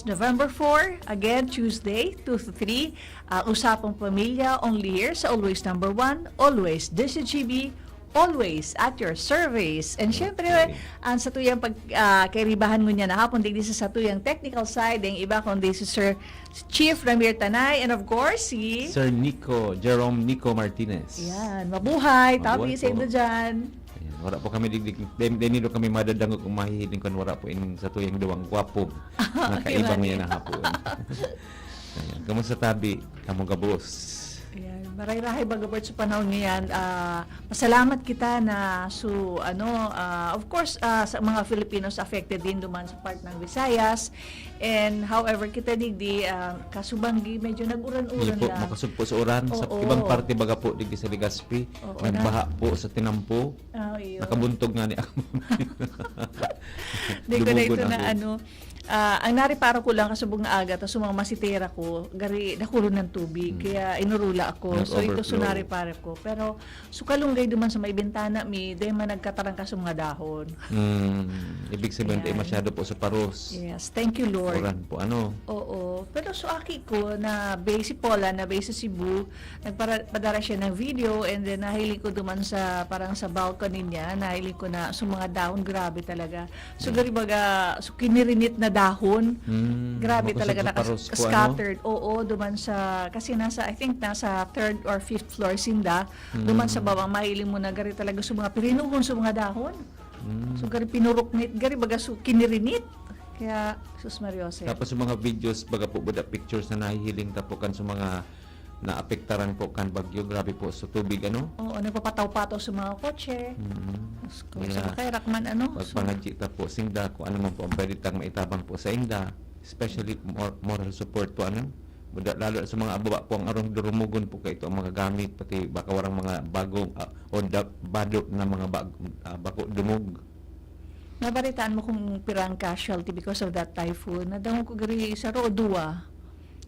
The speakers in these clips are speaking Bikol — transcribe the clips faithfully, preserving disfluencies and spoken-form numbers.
November four, again, Tuesday, two to three. Ah, Usapang Pamilya, only here sa Always Number One, Always D C G B, always at your service. And syempre, ang satuyang pag, ah, kairibahan ngunyan na hapon, digdi sa satuyang technical side, ang iba kundi si Sir Chief Ramir Tanay, and of course, si Sir Nico, Jerome Nico Martinez. Yan, mabuhay, Mabuhay tabi sa po. Indo dyan. Ayan, wala po kami digdig, den, den nilo kami madadangog kung mahihiling kun wala po in satuyang duwang gwapo na Ayan. Kaibang yan na hapon. Ayan, kamusta tabi? Kamo gabos? Ayan, maray-rahay baga, Bert, sa panahon ngayon. Ah, pasalamat kita na so, ano, ah, of course, ah, sa mga Filipinos affected din duman sa part ng Visayas. And however, kita digdi, ah, kasubanggi, medyo nag-uran-uran Hindi po, lang. Makasugpo sa uran. Sa Oo. Ibang parte baga po, digdi sa Legazpi, Oo, nagbaha na. Po sa tinampo. Ah, iyo. Nakabuntog nga ni ako. Di ko na Dumugon ito na ako. Ano, ah, ang nareparo ko lang kasubong nga aga, tas yung mga masitera ko, gari, nakulon ng tubig, Hmm. kaya inurula ako. So, ito Nag-overflow. Sunareparo ko. Pero, so kalunggay duman sa may bintana, mi, dahil man nagkatarangka sa mga dahon. Hmm. Ibig sabihin, tayo Ayan. Masyado po sa paros. Yes. Thank you, Lord. Uran po, ano? Oo. Pero so, aki ko na base si Paula, na base sa Cebu, Nagpara-, padara siya ng video, and then nahiling ko duman sa, parang sa balcony niya, nahiling ko na, so, mga dahon, grabe talaga. So, Hmm. gari baga, so, kinirinit na dahon. Hmm. Grabe Makasog talaga, sa nakas-, paros ko, ano? Scattered. Oo, duman sa, kasi nasa, I think, nasa third or fifth floor sinda. Hmm. Duman sa baba, mahiling mo na gari talaga, so, mga pirinuhon, so, mga dahon. Hmm. So, gari pinuruknit, gari baga, so, kinirinit. Kaya, sus, Maria Jose. Tapos yung mga videos, baga po, buda pictures na nahihiling ta po kan sa mga naapektaran po kan bagyo, grabe po sa tubig, ano? Oo, nagpapataw-pataw sa mga kotse. Mm. Diyos ko, Kaya, sa Kairak man, ano? So, pagpangadji ta po, sinda, kung ano man po ang pwede tang maitabang po sa inda, especially mor-, moral support po, ano? Buda-, lalo sa mga ababa po ang arong durumugon po kaito ang mga gamit, pati baka warang mga bagong, ah, o da-, bado na mga bag-, ah, bako dumog. Nabaritaan mo kung pirang casualty because of that typhoon? Nadangog ko gari, saro o duwa.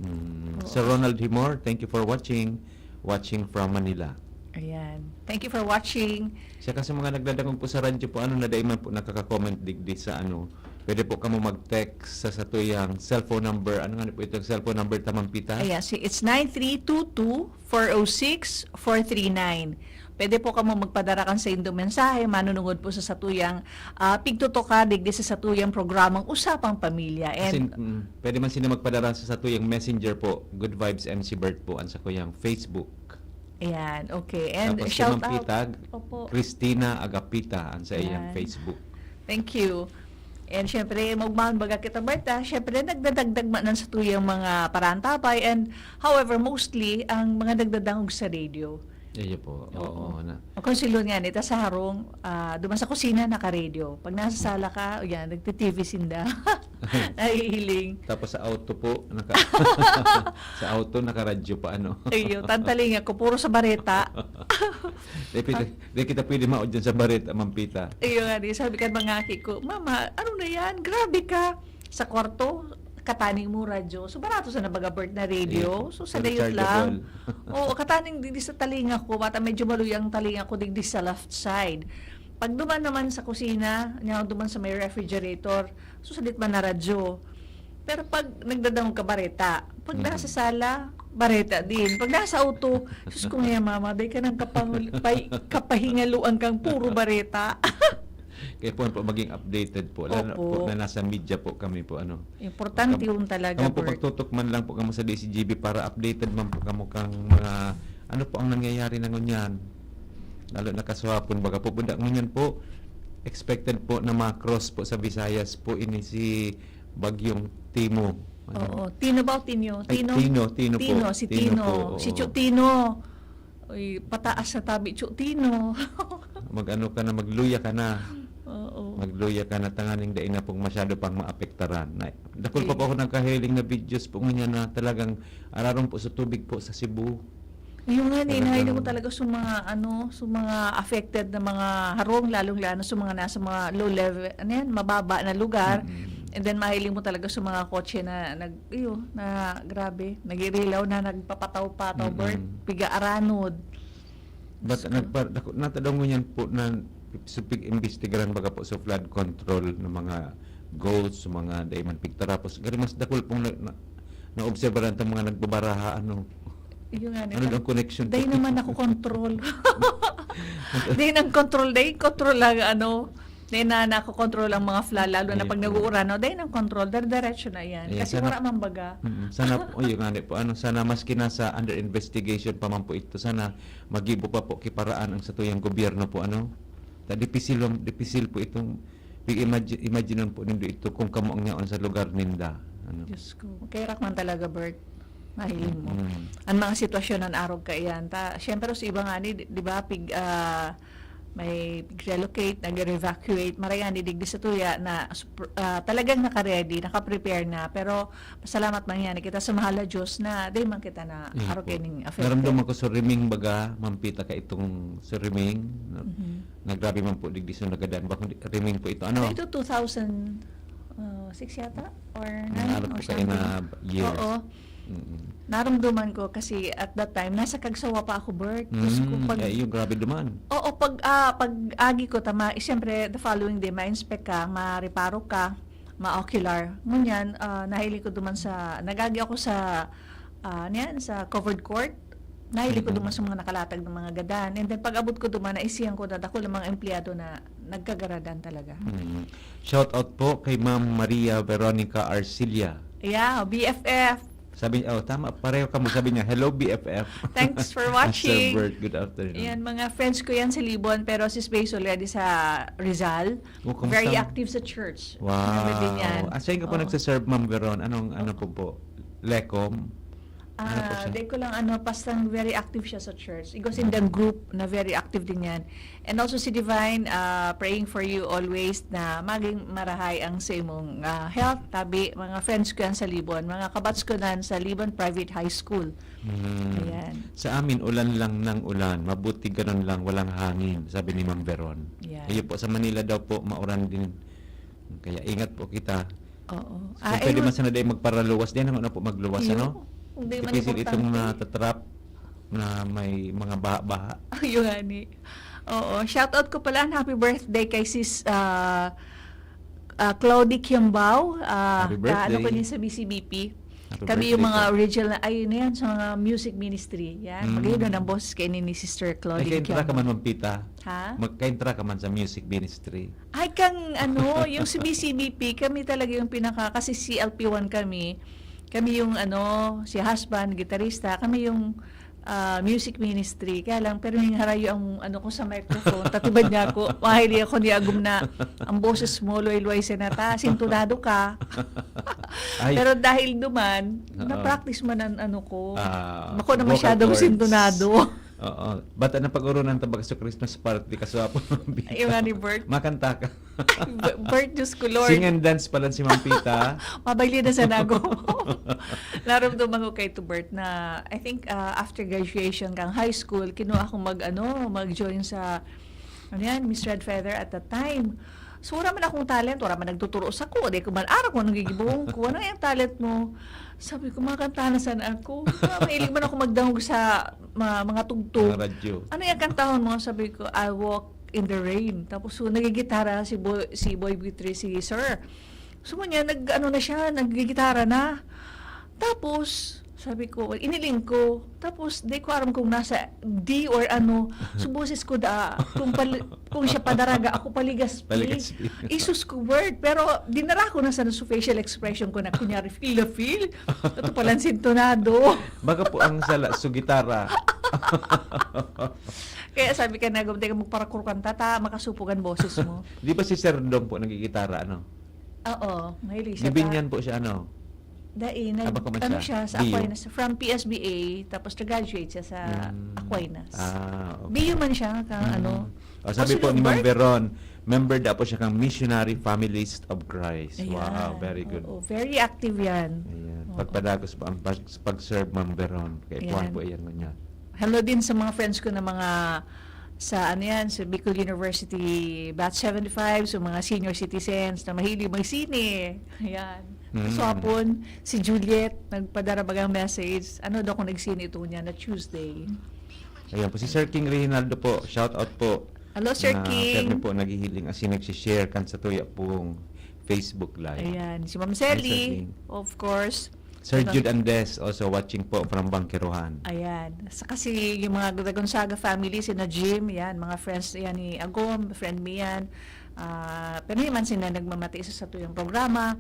Mm. Oo. Sir Ronald Himor, thank you for watching. Watching from Manila. Ayan. Thank you for watching. Saka sa mga nagdadangog po sa radyo po, ano, na dai man po nakaka-comment digdi sa ano, pwede po kamo mag-text sa satuyang cellphone number. Ano nga po itong cellphone number, Tamang Pita? Ayan, si, it's nine three two two, four oh six, four three nine. Pwede po kamo magpadara kan saindong mensahe, manunungod po sa satuyang, ah, pigtutukan digdi sa satuyang programang Usapang Pamilya. As And in, mm, pwede man sila magpadara sa satuyang messenger po, Good Vibes M C Bert po, ang sakuyang Facebook. Ayan, okay. And Tapos si shout Ma'am out. Pitag, Opo. Christina Agapita, ang sa iyang Ayan. Facebook. Thank you. And syempre, maugmaon baga kita, Bert, ah. Syempre, nagdadagdag man ang satuyang mga parantapay. And, however, mostly, ang mga nagdadangog sa radio. Iyo po. Oo. Oo, na. Ang konsilon nga nita sa harong, ah, duman sa kusina, naka-radio. Pag nasa sala ka, o yan, nagti-T V sinda. Nahihiling. Tapos sa auto po, naka-, sa auto, naka-radyo pa, ano? Iyo, tantalinga ko, puro sa bareta. Di pwede, di kita pwede mao dyan sa bareta, Ma'am Pita. Iyo nga, di, sabi ka mga aki ko, "Mama, ano na yan? Grabe ka." Sa kwarto, kataning mo radyo. So, barato sa nabaga, Bert, na radio. Iyo, So, sa dayot lang. Rechargeable. Oo, kataning digdi sa talinga ko, bata medyo maluyang talinga ko digdi sa left side. Pag duman naman sa kusina, nya duman sa may refrigerator, so, sadit man na radyo. Pero pag nagdadangog ka, bareta. Pag Mm. nasa sala, bareta din. Pag nasa auto, "Sus ko nga, mama, day ka nang kapangul-, pay-, kapahingaloan kang puro bareta." Kaya po, po maging updated po. Lalo na Opo. po na nasa media po kami po, ano. Importante Kamo, yun talaga, kamo po Bert. Pagtutok man lang po kamo sa D C G B para updated man po kamo kang mga, ano po ang nangyayari na ngunyan. Lalo na kasuhapon, baga po, bunda ngunyan po, expected po na ma-cross po sa Visayas po ini si Bagyong Timo. Ano? Oo. Tino ba o Tinyo? Ay, Tino? Tino, Tino po. Tino, si Tino Tino. po, Si oo. Chu Tino. Uy, pataas sa tabi, Chu Tino. Mag-ano ka na, magluya ka na. Oo. Magluya ka na, tanganing dai na pong masyado pang maapektaran. Na, dakul pa Okay. po ako nagkahiling na videos po ngunyan na talagang araron po sa tubig po sa Cebu. Yung nga, ni, Talagang nahiling mo talaga sa mga, ano, sa mga affected na mga harong, lalong-lalo sa mga nasa mga low level, ano yan, mababa na lugar. Mm-mm. And then, mahiling mo talaga sa mga kotse na nag-, iyo, na grabe, nagirilaw na, nagpapataw-pataw, Mm-mm. Bert, piga-aranod. But Diyos ko. nagpa-, naku-, natadaw ngunyan po na supig imbestigaran baga po sa flood control ng mga goats, mga dai man pigtarapos. Gari mas dakul pong na, na, naobserbaran ta mga nagbabaraha, ano. Yung nga, Ano daw connection? Dahil naman ako control. Dahil ang control, dahil control lang, ano, dahil na nakokontrol ang mga fla, lalo na pag Ayun. nag-uuran, no? Dahil ang control, dire-diretso na yan. Ayan, Kasi sana- wala mang baga. Mm, sana po, oh, yun nga po, ano, sana maski nasa under investigation pa man po ito, sana magibo pa po kiparaan ang satuyang gobyerno po, ano. Ta dipisil, dipisil po itong, imagine, imagine po nindo ito kung kamo ang yaon sa lugar ninda. Ano. Diyos ko. Kaya rak man talaga, Bert. Mahiling mo. Mm. Ang mga sitwasyon ng arog kaiyan. Ta, siyempre, sa iba nga ni, di, di ba, pig, ah, may relocate, nag-evacuate, marayani digdi sa tuya na super- ah, talagang naka-ready, naka-prepare na. Pero pasalamat man yan kita sa mahal na Diyos na di man kita na Ayun arog po. kining affected. Naramdaman ko sa Riming baga, mampita ka itong sa Riming. Na, Mhm. nagrabe man po digdi sa nagadan. Bakong di- Riming po ito. Ano? Ano ito, two thousand six yata? Or Ang nine ano or po kayo na something? years. Oo. Mm-mm. Naramdaman ko kasi at that time, nasa Kagsawa pa ako, Bert. Diyos ko, Mm, pag... eh, yung grabe duman. Oo, pag ah, pag agi ko tama, eh, siyempre the following day ma-inspect ka, mareparo ka, ma-ocular. Ngunyan, ah, nahiling ko duman sa nagagi ako sa ah, niyan sa covered court. Nahiling ko Mm. duman sa mga nakalatag ng mga gadan. And then pag abot ko duman, naisihan ko na dakul ang mga empleyado na nagkagaradan talaga. Mm. Shout out po kay Ma'am Maria Veronica Arcilia. Yeah, B F F. Sabi niya, oh, tama, pareho kamo. Sabi niya, "Hello, B F F." Thanks for Sir watching. Bert, good afternoon. Yan, mga friends ko yan sa Libon, pero si Space already sa Rizal. Oh, kamusta? Very active sa church. Wow. Naman din yan. Ah, saan ka po Oo. nagsaserve, Ma'am Veron? Anong, ano po po? Lecom? Ano po Ah, siya? Di ko lang ano, bastang very active siya sa church. Igos in the group na very active din yan. And also si Divine, ah, praying for you always na maging marahay ang sa imong ah, health. Tabi, mga friends ko yan sa Libon, mga kabats ko nan sa Libon Private High School. Hmm. Ayan. Sa amin, ulan lang ng ulan. Mabuti ganun lang, walang hangin, sabi ni Ma'am Veron. Yeah. Iyo po, sa Manila daw po, mauran din. Kaya ingat po kita. Oo. Kung pwede man sana dahil magparaluwas, di naman na po magluwas, Iyo. Ano? Hindi man Difícil itong importante. Natatrap na may mga baha-baha. Ayun nga ni. Oo. Shout out ko pala, and happy birthday kay sis ah ah, Claudie Kiambao. Ah, Happy ka- ano birthday. ko niya sa B C B P. Happy Kami yung birthday mga po. original na, ayun na yan, sa mga music ministry. Yan. Mm. Maganda ng boses kay ni Sister Ay, Claudie kaintra ka Kiambao. man, Ma'am Pita? Ha? Magkaintra ka man sa music ministry. Ay, kang ano, yung sa B C B P, kami talaga yung pinaka, kasi C L P one kami. Kami yung ano, si husband, gitarista, kami yung ah, music ministry. Kaya lang, pero yung harayo ang ano ko sa microphone, tatibad niya ako, mahili ako ni Agum na ang boses mo, luway-luway sa nata, sintonado ka. Ay. Pero dahil duman, Oo. na-practice man ang ano ko. Ah, Ako na vocal masyadong cords. sintonado. Oo. Bata na pag-urunan tabag sa Christmas party, kaswapo, Ma'am Pita. Ayun nga ni Bert. Makanta ka. B- Bert, Diyos ko, Lord. Sing and dance pala si Ma'am Pita. Mabayli na sa nago. Naramdaman ko kay to Bert na, I think, ah, after graduation kang high school, kinuha akong mag, ano, mag-join sa, ano yan, Miss Red Feather at that time. So, wala man akong talent, wala man nagtuturo sa ko, di ko man aram kung anong gigibuhon ko. Ano yung talent mo? Sabi ko, mga kantahan na sana ako. Ah, mahilig man ako magdangog sa ma- mga tugtog. Mga radyo. Ano yung kantahon mo? Sabi ko, I Walk in the Rain. Tapos, so, nagigitara si Boy, si Boy Buitre, si Sir. So, niya, nag, ano na siya, naggigitara na. Tapos, sabi ko, iniling ko. Tapos, di ko aram kung nasa D or ano. So, boses ko da, kung, pal- kung siya padaraga, ako paligaspi. Paligaspi. Isus ko word. Pero, dinara ko na sa, sa facial expression ko na, kunyari, feel na feel. Ito pala ang sintonado. Baga po ang sala, so gitara. Kaya sabi ka na, "Gumti ka magparakurkan tata, makasupog ang boses mo." Di ba si Sir Dong po nagigitara, ano? Oo, mahilig siya. Libinyan po siya, ano? Dai, nag, Aba, kuman ano siya? Siya, sa Dio? Aquinas, from P S B A, tapos nag-graduate siya sa Mm. Aquinas. Ah, okay. Biyo man siya, ka, Mm. ano. Oh, sabi Kasi po ni Ma'am Lord, Veron, member daw po siya kang Missionary Families of Christ. Ayan. Wow, very good. Oo, very active yan. Ayan. Oo. Pagpadagos po ang pag- pag-serve, Ma'am Veron. Kaya kuwan Ayan. po iyan ngunyan. Hello din sa mga friends ko na mga sa ano yan, sa Bicol University Batch seventy-five, sa mga senior citizens na mahilig magsine. Ayan. Mm. Kaswapon, si Juliet, nagpadara bagang message. Ano daw kung nagsine ito niya na Tuesday? Ayan po, si Sir King Reynaldo po, shout out po. Hello, Sir na King. Kami po naghihiling asin nagsishare kan sa tuya pong Facebook Live. Ayan, si Ma'am Hi, Sir Selly, King. Of course. Sir Ito- Jude Andes also watching po from Bangkerohan. Ayan. Sa kasi yung mga Dagonzaga family, sina Jim, yan, mga friends yan ni Agom, friend mi yan. Ah, pero man sila nagmamati sa satuyang programa.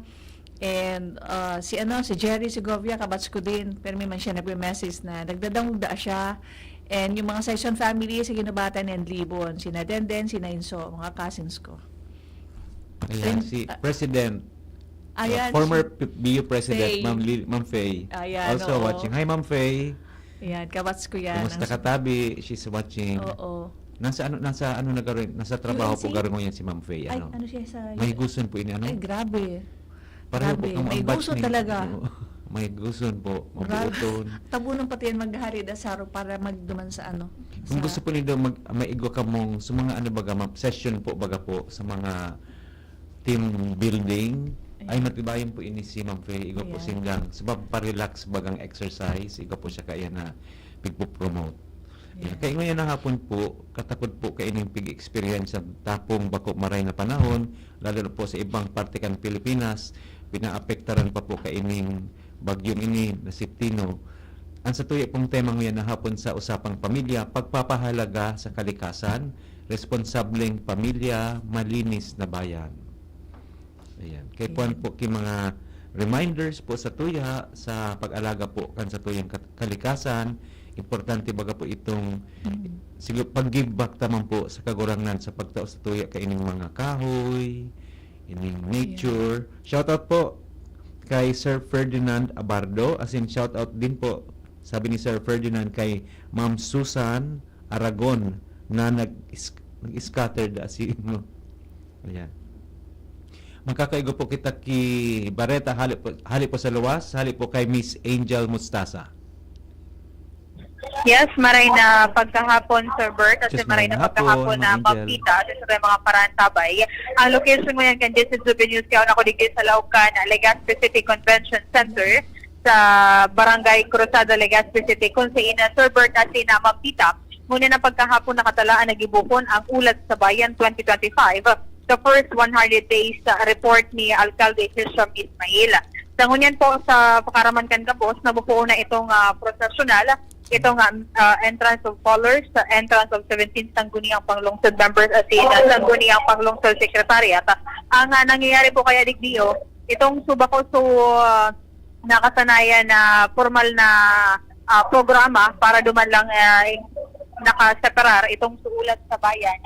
And ah, si ano, si Jerry Segovia, kabats ko din. Pero man siya nagme-message na nagdadangog da siya. And yung mga Saison family, sa Ginubatan and Libon, sina Denden, sina Inso, mga cousins ko. Ayan, Then, si ah, President, uh, ayan, former si- P- B U President, Faye. Ma'am, Lil- Ma'am Faye, Ayan, also oo. Watching. Hi, Ma'am Faye. Ayan, kabats ko yan. Kumusta Ang- ka, Tabi? She's watching. Oo. Nasa ano nasa ano na garo-, nasa trabaho U N C? po garo ngayon si Ma'am Faye, Ay, ano? Ano siya sa... Mahiguson po ini, ano? Ay, grabe. Pareho Grabe, po kang mahiguson batch ni- talaga. Oo. Mahiguson po, Grabe. mabuoton. Tabunan pati yan maghahari da saro para magduman sa ano. Kung sa- gusto po nindo mag maigwa kamong sa mga ano baga, ma- session po baga po sa mga team building, ay Ayan. matibayon po ini si Ma'am Faye, igwa po Ayan. sindang sa pag-relax bagang exercise, igwa po siya kaya na pigpo-promote. Yan. Ayan. Kaya ngayon na hapon po, katakod po kaining pig-experience sa tapong bako maray na panahon, lalo na po sa ibang parte kan Pilipinas, pinaapektaran pa po kaining bagyong ini na si Tino. Ang satuya pong tema ngayon na hapon sa Usapang Pamilya, pagpapahalaga sa kalikasan, responsableng pamilya, malinis na bayan. Ayan. Kay puan Ayan. po ki mga reminders po satuya sa pag-alaga po kan satuyang kat- kalikasan, importante baga po itong Mm. siguro pag-give back ta man po sa Kagurangnan sa pagtao satuya kaining mga kahoy, ining nature. Shout out po kay Sir Ferdinand Abardo, as in shout out din po, sabi ni Sir Ferdinand, kay Ma'am Susan Aragon na nag nag-scatter da si mo. Ayan. Makakaigo po kita ki Bareta, hali po, hali po sa luwas, hali po kay Miss Angel Mustasa. Yes, maray na pagkahapon, Sir Bert, at Yes, maray maray na na pagkahapon hapon, na Ma'am Angel. Ma'am Tita, at sa mga parantabay. Ang location mo yan, kan Jesse Souvenirs, kaya ako digdi sa Laucan, Legazpi City Convention Center, sa Barangay Cruzada, Legazpi City, kung sa ina, Sir Bert, at ina, Ma'am Tita, ngunyan na pagkahapon nakatalaan na gibuhon ang Ulat sa Bayan twenty twenty-five, the first one hundred days uh, report ni Alcalde Hisham Ismail. Sa ngunyan po, sa pakaraman kan gabos, nabubuo na itong ah, prosesyonal, itong ah, ah, entrance of colors, sa entrance of seventeen Sangguniang Panglungsod members at si ah, Sangguniang Panglungsod Secretariat. Ang ah, nangyayari po kaya, digdi, itong subako so ah, nakasanayan na formal na ah, programa para duman lang ah, nakaseparar itong suulat sa bayan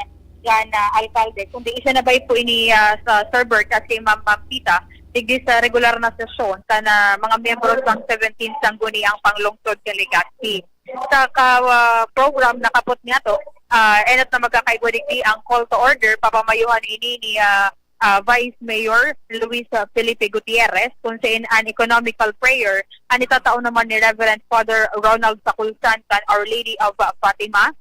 yan na alkalde, kundi isinabay po ini ah, sa Sir Bert at si Ma'am Ma'am Tita, digdi sa regular na sesyon kan ah, mga miyembro sa seventeen Sangguniang Panglungsod kan Legazpi. Sa ka, ah, program na kapot niya to, ah, enot na magkakaigwa digdi ang call to order, papamayuhan ini ni ah, ah, Vice Mayor Luis ah, Felipe Gutierrez, kung saan an economical prayer an itatao naman ni Reverend Father Ronald Sakulsan kan Our Lady of ah, Fatima.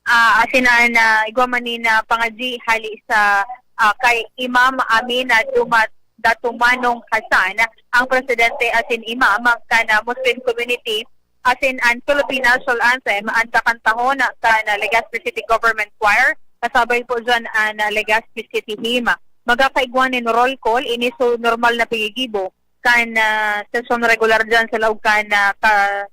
Ah, asin an ah, igwa man ni na pangadyi hali sa ah, kay Imam Amin na Dumat Datumanong Hasan, ang presidente asin imam kan ah, Muslim community, asin an Philippine National Anthem an kakantahon kan ah, Legazpi City Government Choir, kasabay po dyan an ah, Legazpi City Hymn. Magkakaigwa nin roll call, ini so normal na paggigibo kan ah, sesyon regular dyan sa laog kan ah, ka,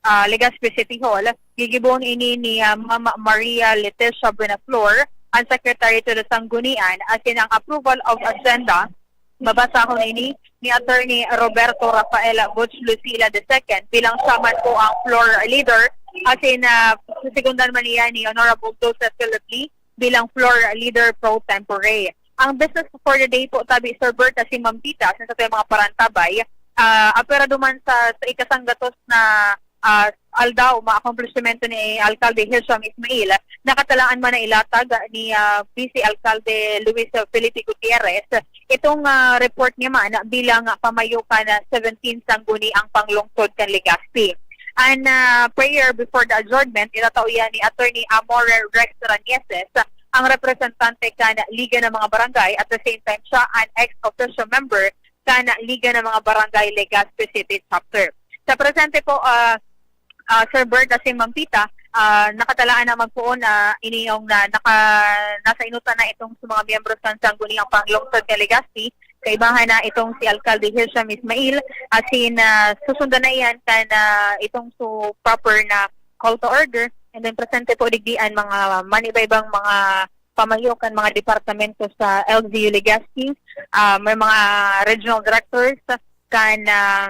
ah, Legazpi City Hall. Gigibohon ini ni ah, Ma'am Maria Leticia Buenaflor, ang Secretary to the Sanggunian, asin ang approval of agenda, mabasahon ini ni Attorney Roberto Rafael Butch Lucila the second bilang siya man po ang floor leader, asin ah, sekundan man niya ni Honorable Joseph Philip Lee bilang floor leader pro tempore. Ang business for the day po, tabi Sir Bert, at si Ma'am Tita, sa satuyang mga parantabay, ah, apwera duman sa, sa ikasanggatos na ah, aldaw, mga akomplishmento ni Alkalde Hisham Ismail, nakatalaan man na ilatag ni ah, Vice Alkalde Luis Felipe Gutierrez itong ah, report niya man bilang ah, pamayo kan ah, seventeen Sangguniang Panglungsod kan Legazpi. An ah, prayer before the adjournment, itatao yan ni Attorney Amore Rex Ranieses, ang representante kan Liga ng mga Barangay, at the same time siya an ex officio member kan Liga ng mga Barangay Legazpi City Chapter. Sa presente po, ah, ah, Sir Bert, at si Ma'am Tita, ah, nakatalaan na magpoon na ini yung na, naka, nasa inutan na itong sa mga miyembro sa Sangguniang Panglungsod kan Legazpi, Kaibahan na itong si Alcalde Hisham Ismail, asin, ah, susundan na iyan kan, ah, itong so proper na call to order. And then presente po digdi an mga manibaybang mga pamayo kan mga departamento sa L G U Legazpi, ah, may mga regional directors kan, ah,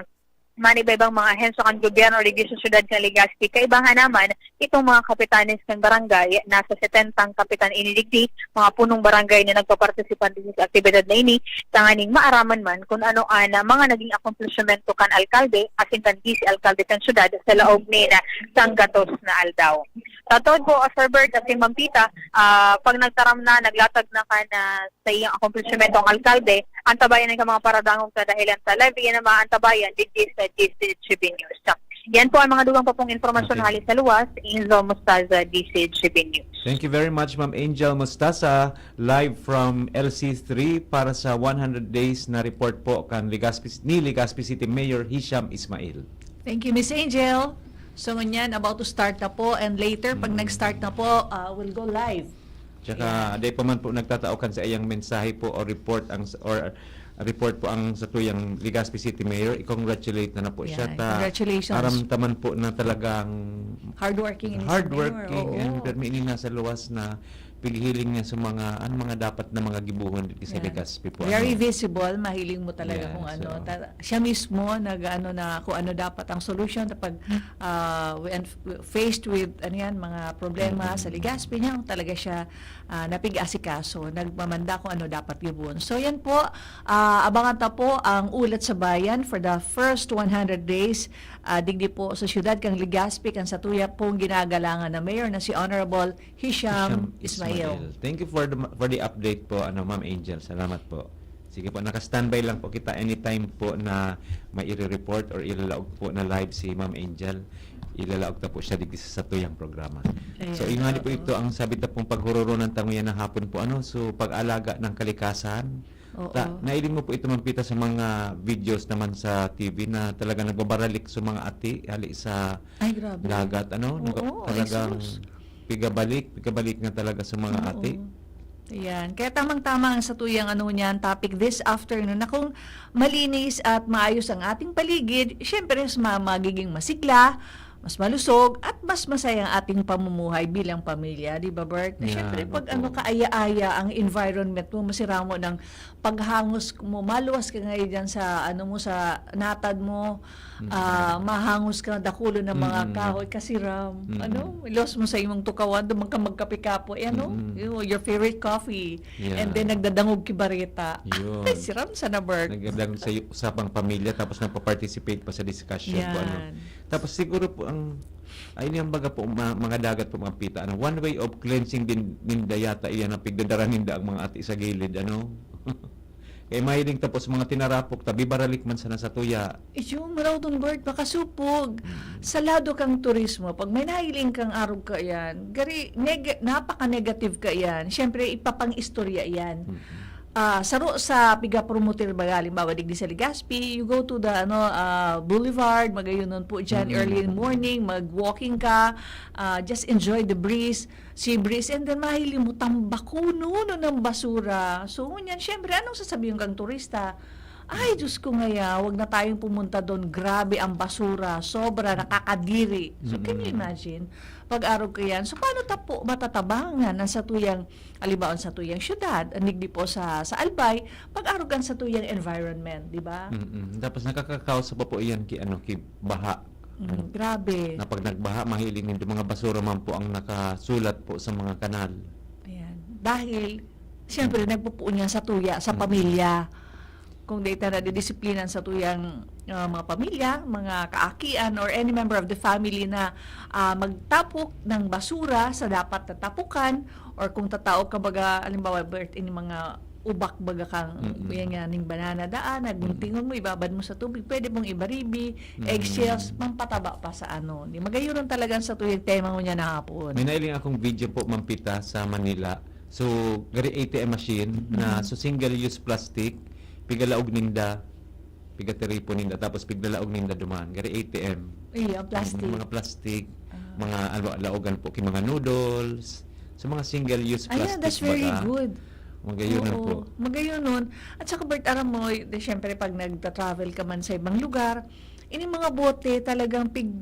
manibaybang mga ahensya kan gobyerno digdi sa siyudad kan Legazpi. Kaibahan naman, itong mga kapitanes kan barangay, nasa setenta ang kapitan ini digdi, mga punong barangay na nagpapartisipa digdi sa aktibidad na ini, tanganing maaraman man kun ano an mga naging akomplishmento kan alkalde asin kan vice alkalde kan siyudad sa laog nin sanggatos na aldaw. Sa taon po, Sir Bert, asin Ma'am Pita, ah, pag nagtaram na, naglatag na kan, ah, sa iyang akomplishmento ang alkalde, antabayan ang mga paradangog sa dahilan sa live, iyan ang mga antabayan digdi sa D C G B News. Yan po ang mga dugang pa pong impormasyon. Okay. Hali sa luwas, Angel Mostaza, D C G B News. Thank you very much, Ma'am Angel Mostaza, live from L C three para sa one hundred days na report po kan Legazpi, ni Legazpi City Mayor Hisham Ismail. Thank you, Miss Angel. So, ngunyan, about to start na po, and later, pag Mm. nag-start na po, ah, we'll go live. Tsaka, Ayan. Day pa man po nagtatao kan sa iyang mensahe po o report ang s-, or report po ang satuyang Legazpi City Mayor, i-congratulate na na po siya. Ayan. Ta, Congratulations. Aram ta man po na talagang Hardworking ini si Mayor, hardworking, oo. And permi ini nasa luwas na pighiling niya sa mga, ang mga dapat na mga gibohon dito sa Ayan. Legazpi po, Very ano? Visible, mahiling mo talaga Ayan, kung ano, so ta-, siya mismo nag-ano na kung ano dapat ang solusyon kapag, ah, we and faced with, ano yan, mga problema Mm. sa Legazpi niya, talaga siya, ah, napig-asikaso, nagmamanda kung ano dapat gibohon. So, yan po, ah, abangan ta po ang Ulat sa Bayan for the first one hundred days, ah, digdi po sa siyudad kan Legazpi, kan satuya pong ginagalangan na mayor na si Honorable Hisham Hisham Ismail. Ismail. Thank you for the, for the update po, ano, Ma'am Angel. Salamat po. Sige po, naka-standby lang po kita anytime po na may ire-report or ilalaog po na live si Ma'am Angel. Ilalaog ta po siya digdi sa satuyang programa. Ayan, So, yun nga di po oo. ito ang sabi ta pong paghuroronan ta nguyan na hapon po, ano? So, pag-alaga ng kalikasan. Oo. Ta, nailing mo po ito, Ma'am Pita, sa mga videos naman sa T V na talaga nagbabaralik sa mga ati, hali sa Ay, grabe. dagat, ano? Oo, Nagka-, ay, talagang sus. pigabalik, pigabalik nga talaga sa mga Oo. ati. Ayan. Kaya tamang-tama ang satuyang ano niyan, topic this afternoon na kung malinis at maayos ang ating paligid, syempre, mas ma-, magiging masigla, mas malusog, at mas masaya ang ating pamumuhay bilang pamilya. Di ba, Bert? Na Yeah, syempre, pag opo. ano, kaaya-aya ang environment mo, masira mo ng paghangos mo, maluwas ka ngayon dyan sa, ano mo, sa natad mo, Mm. ah, mahangos ka dakulo ng mga Mm. kahoy, kasiram. Mm. Ano? Ilos mo sa imong tukawan, duman ka magkape kapo, eh, ano? Mm. Yung, your favorite coffee. Yeah. And then, nagdadangog ki bareta. Yun. Ay, siram sana, Bert. Nagdadangog sa usapang pamilya, tapos nagpa-participate pa sa discussion, kung ano. Yan. Tapos, siguro po, ang, ay, niyang baga po, ma-, mga dagat po, mga pita, ano, one way of cleansing din, ninda yata, iyan ang pigdadara ninda ang mga ati sa gilid, ano? Kaya mahiling tapos mga tinarapok, tabi baralik man sana sa tuya. Iyo, maraw ton, Bert, makasupog. Mm. Sa lado kang turismo, pag may nahiling kang arog ka yan, gari, neg-, napaka-negative ka yan, siyempre, ipapang-istorya yan. Mm. Ah, saro sa piga-promote, baga, halimbawa, digdi sa Legazpi, you go to the, ano, ah, boulevard, magayon nun po dyan, Mm. early in the morning, mag-walking ka, ah, just enjoy the breeze, sea breeze, and then mahiling mo, tambakunon ng basura. So, ngunyan, syempre, anong sasabihin kang turista? "Ay, Diyos ko ngaya, wag na tayong pumunta doon. Grabe ang basura, sobra, nakakadiri." So, can you Mm. imagine? Pag-arog ka yan. So, paano ta po matatabangan ang satuyang, halimbawa, satuyang syudad, ang digdi po sa, sa Albay, pag-arog ang satuyang environment, di ba? Mm-mm. Tapos nakakakaos pa po iyan ki, ano, ki baha. Mm, Ano? grabe. Na pag nagbaha, mahiling nindo, mga basura man po ang nakasulat po sa mga kanal. Ayan. Dahil, siyempre, Mm. nagpupuon yan sa tuya, sa Mm. pamilya. Kung di ta nadidisiplina sa tuyang, ah, mga pamilya, mga kaakian, or any member of the family na, ah, magtapok ng basura sa dapat na tapukan, or kung tatao ka, baga, halimbawa, Bert, ini mga ubak, baga kang, Mm-mm. yan nga, ning banana daan, naguntingon mo, ibabad mo sa tubig, pwede mong ibaribi, Mm. eggshells, pampataba pa sa ano. Di, magayuron talaga sa tuyang tema mo niya na hapon. May nailing akong video po, Ma'am Pita, sa Manila. So, gari A T M machine na, Mm. so, single-use plastic, pigalaog ninda, pigatiripon ninda, tapos piglalaog ninda duman. Gari A T M. Iya, plastic. Mm, mga plastic, Ah. mga, ano, laogan po, ki mga noodles. So, mga single-use Ayan, plastics that's very baga. good. Magayunan Oo, po. Magayunon. At saka, Bert, aram mo, di, syempre, pag nagta-travel ka man sa ibang lugar, ini mga bote talagang pig,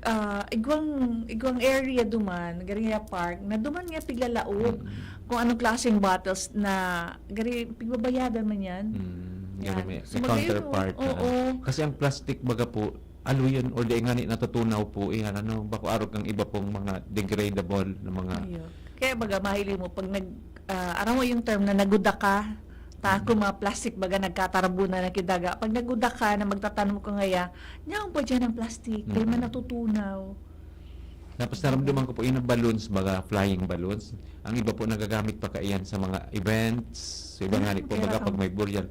ah, igwang, igwang area duman, gari nga park, na duman nga piglalaog Mm. kung anong klaseng bottles na gari pigbabayadan man yan. Mm, Yan. gani may, So, may magayon, counterpart na. oo. Kasi ang plastic baga po, aluyon or di ngani natutunaw po iyan, ano, bako arog kang iba pong mga degradable na mga Ayun. Kaya baga, mahiling mo, pag nag, ah, aram mo yung term na naguda ka, ta, Mm. kung mga plastic baga, nagkatarbo na nakidaga. Pag naguda ka na magtatanom ka ngaya, nyaon pa dyan ang plastic, dahil man Mm. natutunaw. Tapos naramdaman ko po yung balloons, mga flying balloons. Ang iba po nagagamit pa kaiyan sa mga events, sa iba nga Ah, po, kaya baga ka- pag may burial.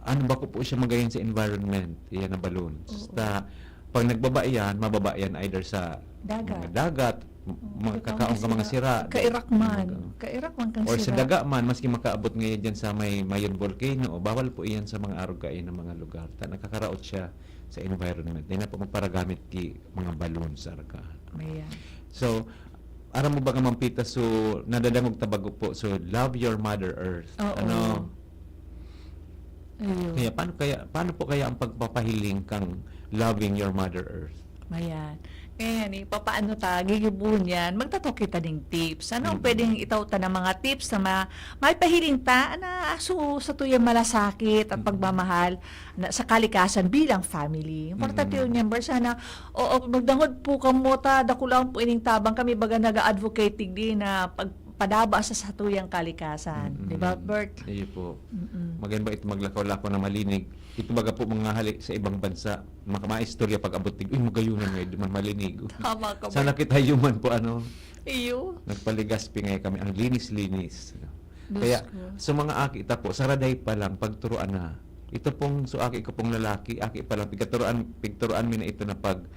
Ano ba ko po siya magayon sa environment? Iyan na balloons. Oo. Ta, pag nagbaba yan, mababa yan either sa Dagat. mga dagat, m- Oo, mga kakaon kakaon ka mga sira. sira. Kairakman. Mga- Kairakman kang Or sa sira. daga man, maski makaabot ngayon dyan sa may Mayon Volcano, o bawal po iyan sa mga arog kain ng mga lugar. Ta, nakakaraot siya sa environment. Di na po magparagamit ki mga balloon sa argahan. Ayan. So, aram mo ba ka, Ma'am Pita, so nadadangog ta baga po, so love your Mother Earth. Oo. Ano? Ayun. Kaya paano kaya paano po kaya ang pagpapahiling kang loving your Mother Earth? Ayan. Ngayon, eh, papaano ta gigibohon yan? Magtatok kita ning tips. Ano ang Mm. pwedeng itaw ta na mga tips na ma-, maipahiling ta na aso sa tuyang malasakit at Mm. pagmamahal na, sa kalikasan bilang family? Importante Mm. yun yan, Bar. Sana, oo, magdangog po kamo ta, dakulaon po ining tabang kami, baga naga-advocate digdi na pagpadaba sa satuyang kalikasan. Mm. Di ba, Bert? Iyo po. Mm-mm. Maganda ba ito maglakaw-lakaw na malinig? Ito baga po mga hali sa ibang bansa, maka-, mga istorya pag-abot tig, "Uy, magayunan nga, di man malinig." Tama ka, Sana Bert. kita human po, ano, Iyo. nagpaligaspi ngayon kami. Ang linis-linis. Diyos Kaya, ko. sa mga aki ta po, saraday pa lang, pagturuan na. Ito pong, so aki ko pong lalaki, aki pa lang, pigturuan, pigturuan mi na ito na pag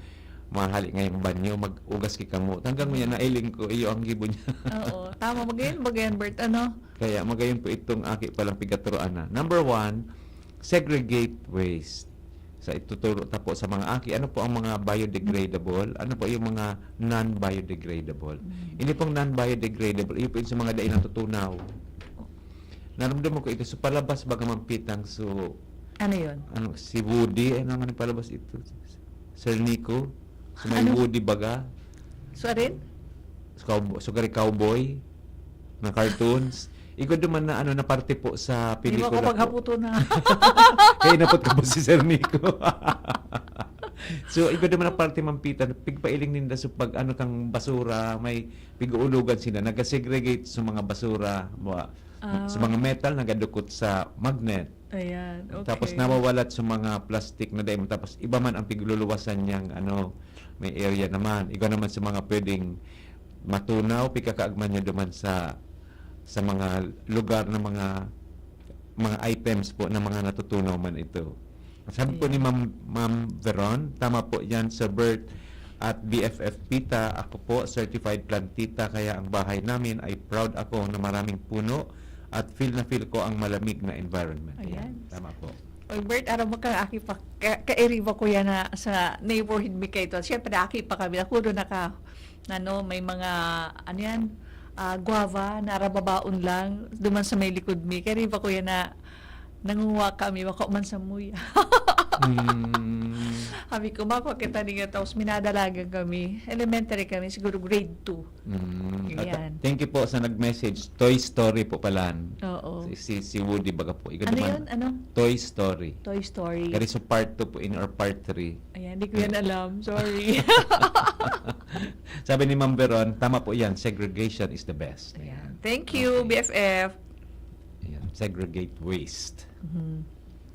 mahali ngayong banyo, mag-ugas ki kamot. Hanggang ngayon, nailing ko, iyo ang gibo niya. Oo. Tama, magayon, magayon, Bert. Ano? Kaya magayon po itong aki pa lang pigturuan na. Number one, segregate waste. Sa ituturo ta po sa mga aki, ano po ang mga biodegradable? Ano po yung mga non-biodegradable? Mm. Ini pong non-biodegradable, iyo po yung sa mga dai natutunaw. Naramdaman ko ito, so palabas baga, Ma'am Pitang, so, Ano yun? ano, si Woody, ano nga palabas ito? Sir Nico? So may Ano? Woody baga? So, arin? So, cow-, so gari cowboy na cartoons. Igwa duman na, ano, na parte po sa Di ba ako pelikula po. paghaputo na? Kaya inapot ko po si Sir Nico. So, igwa duman na parte, Ma'am Pita, pigpailing ninda sa pag, ano, kang basura, may pig-uulugan sila, naga-segregate sa mga basura, mga, Ah. sa mga metal, nagadukot sa magnet. Ayan, okay. Tapos nawawalat sa mga plastic na dahil, tapos iba man ang pigluluwasan niyang, ano, may area naman. Iba naman sa mga pwedeng matunaw, pikakaagman niya duman sa, sa mga lugar na mga, mga items po na mga natutunaw man ito. Sabi po ni Ma'am, Ma'am Veron, tama po yan, Sir Bert at B F F Pita. Ako po, certified plantita, kaya ang bahay namin ay proud ako na maraming puno at feel na feel ko ang malamig na environment. Ayan, Ayan. Tama po. Oy, Bert, aram mo ka, aki pa, ka, kairiba ko yan na sa neighborhood mi kaito. Siyempre, aki pa kami. Ako doon naka, ano, may mga, ano yan, ah, guava, narababaon lang, duman sa may likod mi. Kairiba ko yan na nangunguha kami, wako man sa muya. Mm. Sabi ko, mako kita niya, tapos minadalagan kami. Elementary kami, siguro grade two. Mm. At Ayan. Thank you po sa nag-message. Toy Story po palan. Oo. Si, si, si Woody baga po. Ikaw Ano naman, yun? Ano? Toy Story. Toy Story. Kari sa part two po in or part three. Ayan, di ko yan alam. Sorry. Sabi ni Ma'am Veron, tama po yan, segregation is the best. Ayan. Thank you, Okay. B F F. Ayan, segregate waste. Mhm.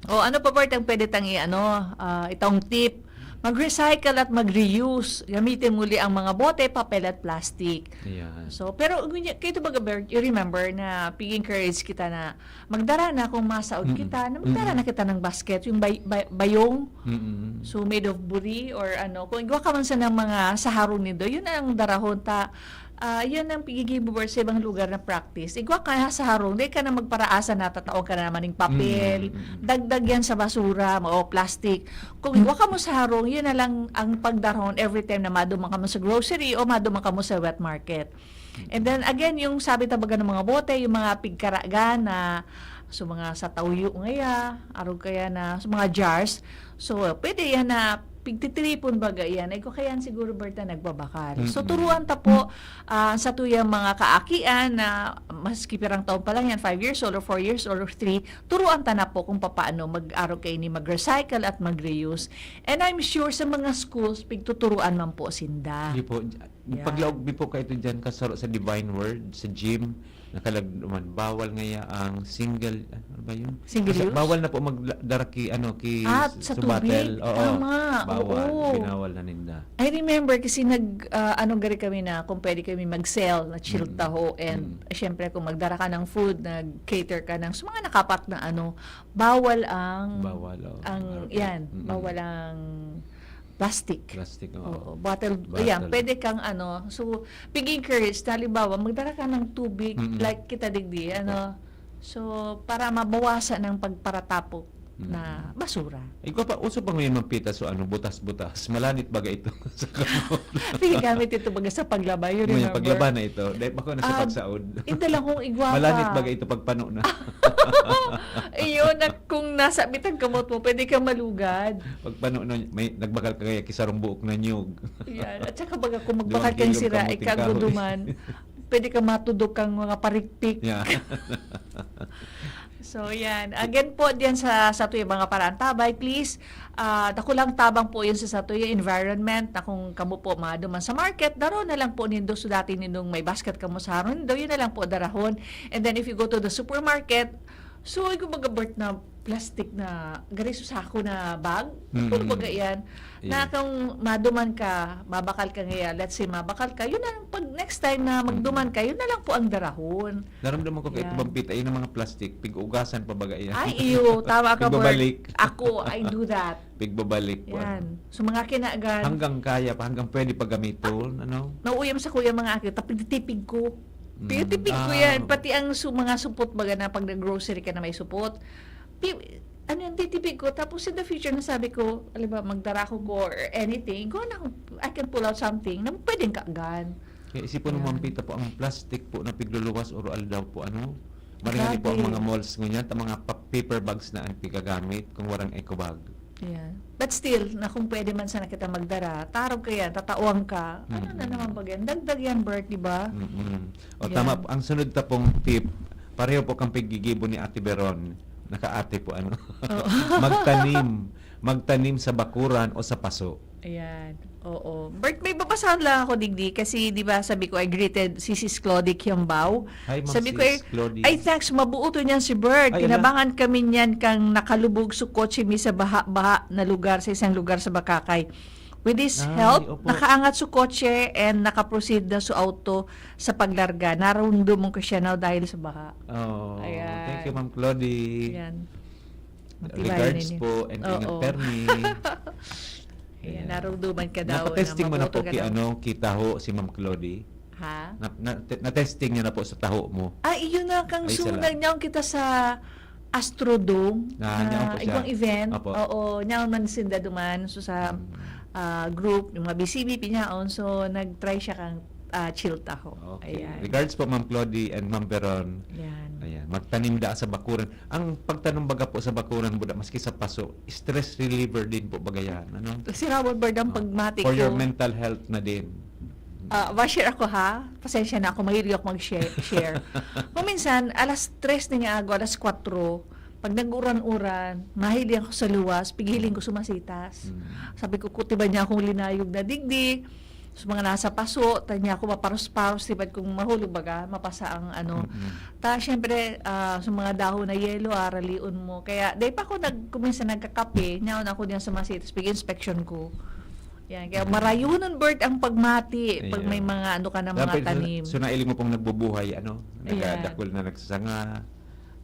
O, ano pa, Bert, ang pwede tang i-, ano, ah, itong tip? Mag-recycle at mag-reuse. Gamitin muli ang mga bote, papel at plastic. Ayan. So, pero unya, kaito baga, Bert, you remember na pig-encourage kita na magdara na kung masaod Mm-mm. kita, na magdara Mm-mm. na kita ng basket, yung bay-, bay-, bayong, Mm-mm. so made of buri or ano, kung igwa ka man sa ng mga saharong nindo, yun ang darahon ta, ah, yun ang pigigibubor sa ibang lugar na practice. Igwa ka na sa harong, di ka na magparaasa na tataon ka na naman ng papel, Mm-mm. dagdag yan sa basura, o plastic. Kung igwa ka mo sa harong, yun na lang ang pagdarahon every time na maduman ka mo sa grocery o maduman ka mo sa wet market. And then again, yung sabi ta baga ng mga bote, yung mga pigkaragan na, so, mga sa tawyo ngaya, arog kaya na, so, mga jars. So, pwede yan na pigtitiripon baga yan. Ay, ko kaya yan siguro, Bert, na nagbabakal. So, Mm-mm. turuan ta po, ah, sa tuyang mga kaakian na maski pirang taon pa lang yan, five years old or four years old or three, turuan ta na po kung papaano mag-arog kaini, mag-recycle at mag-reuse. And I'm sure sa mga schools, pigtuturuan man po sinda. Di po, Yeah. paglaog mi po kaito dyan, kasaro sa Divine Word, sa gym, nakalag naman, bawal ngaya ang single, ano ba yun? Single Kasi use? bawal na po magdara ki, ano, ki Ah, s- sa sa tubig. bottle. Oo, Tama. bawal. Oo. Binawal na ninda. I remember kasi nag, ah, ano gari kami na kung pwede kami mag-sell na chill Mm. taho. And Mm. syempre kung magdara ka ng food, nag-cater ka ng sa mga nakapak na ano, bawal ang, Bawal, oh. ang, Arog yan, Mm. bawal ang plastic. Plastic, oo. Oo, bottle, Bottle. yan, pwede kang ano, so, pig-encourage, halimbawa, magdara ka ng tubig, Mm-mm. like kita digdi, Opo. ano, so, para mabawasan ang pagparatapok Mm. na basura. Ikaw pa, uso pa ngayon magpita, so ano, butas-butas. Malanit baga ito sa kamot. Pinagamit ito baga sa paglaba, you Ngayon, remember? paglaba na ito. Dahil bako na sa Ah, pagsaod. Inda lang kung igwa Malanit pa. baga ito pagpano na. Iyon, na kung nasa bitang kamot mo, pwede kang malugad. Pagpano na, may, nagbakal ka kaya kisarong buok na niyog. Yan. At saka baga kung Duwang magbakal kang kilong sira, kamuting kahoy. ikaguduman, pwede kang matudok kang mga parikpik. Yeah. So, yan. Again po, diyan sa, sa tuyang mga paraantabay, please, ah, dakulang tabang po yun sa, sa tuyang environment na kung kamo po maduman sa market, daro na lang po nindo, so dati nindong may basket kamo sa harong nindo, yun na lang po darahon. And then, if you go to the supermarket, so, ay, kumbaga, Bert, na plastic na, gari sa sako na bag, Mm. kumbaga yan, na Yeah. kung maduman ka, mabakal ka ngayon, let's say, mabakal ka, yun na lang, pag next time na magduman Mm. ka, yun na lang po ang darahon. Naramdaman ko kay Yan. Ito bang pita, yun ang mga plastic, pig-ugasan pa baga yan. Ay, iyo, tama ka, Bert. Pigbabalik. Ako, I do that. Pigbabalik, Yan. So, mga kinagan. Hanggang kaya pa, hanggang pwede pa gamiton, ano? Nauuyam sa kuya mga aki, tapig-tipig ko. Mm. Pinatipig ko Ah. yan. Pati ang su-, mga supot baga na pag nag-grocery ka na may supot. Pi-, ano yan, titipig ko. Tapos in the future, nasabi ko, alam ba, magdara ko ko or anything, ko na, I can pull out something na pwedeng kaagan. Kaya isipon mo, Yan. Ma'am Pita, po ang plastic po na pigluluwas oro aldaw po, ano? Maring po ang Grabe. mga malls ngunyan, ta mga pa-, paper bags na ang pigagamit kung warang eco bag. Yeah. But still, na kung pwede man sana kita magdara, tarog ka yan, tatauhan ka, ano na Mm-mm. naman ba yan? Dagdag yan, Bert, di ba? Mm-mm. O, Yan. tama po. Ang sunod ta pong tip, pareho po kang paggigibo ni Ate Veron. Nakaate po, ano? Oo. Magtanim. Magtanim sa bakuran o sa paso. Ayan. Oo. Bert, may babasahan lang ako, digdi, kasi, di ba, sabi ko, I greeted si Sis Claudie Kiambao. Hi, Ma'am Sabi ko, Sis eh, Claudie. "Ay, thanks, mabuo to niyan si Bert. Ay, ala. Kinabangan kami niyan kang nakalubog su kotse mi sa baha-baha na lugar, sa isang lugar sa Bakakay. With his Ay, help, opo. nakaangat su kotse and nakaproceed na su auto sa paglarga. Narumduman ko siya now dahil sa baha." Oh, Ayan. thank you, Ma'am Claudie. Ayan. Matibay Regards na niya. po and ingat Oo. permi. Ayan, Ayan. narumduman ka daw Napatesting na mo na mabuto po ka ki daw. ano, ki Taho si Ma'am Claudie? Ha? Na, na, te-, na-testing niya na po sa taho mo? Ah, iyon na, kang Ay, sunag salamat. niya kita sa Astrodome Na, na niya po siya. ibang event. Opo. Oo, niya man sinda duman. So, sa, Mm. ah, group, yung mga B C B, pinyaon. So, nag-try siya kang, ah, chill taho. Okay. Ayan. Regards po, Ma'am Claudie and Ma'am Veron. Yan. Ayan. Magtanim da sa bakuran. Ang pagtanom baga po sa bakuran, buda, maski sa paso, stress reliever din po baga yan, ano? Si Raul Bardam, Ah, pagmati for your ko. mental health na din. Ah, ba-share ako, ha? Pasensya na ako, mahilig ako mag-share, share. Kung minsan, alas tres na nga ako, alas kwatro, pag nag-uran-uran, mahiling ako sa luwas, pigiling ko sumasitas. Mm. Sabi ko, "Kutiban niya akong linayog na digdi." Sa mga nasa paso, ta niya ako maparos-paros, tiban kung mahulog baga, mapasa ang ano. Mm-mm. Ta, syempre, ah, sa mga dahon na yelo, aralion mo. Kaya, dahil pa ako nag-, kuminsan nagkakape, niyaon ako diyan sa masitas, pag-inspection ko. Yan, kaya Mm. marayunon, Bert, ang pagmati pag Ayan. may mga ano ka na mga Dapat tanim. suna-, sunailing mo pong nagbubuhay, ano, Ayan. nagadakul na nagsasanga.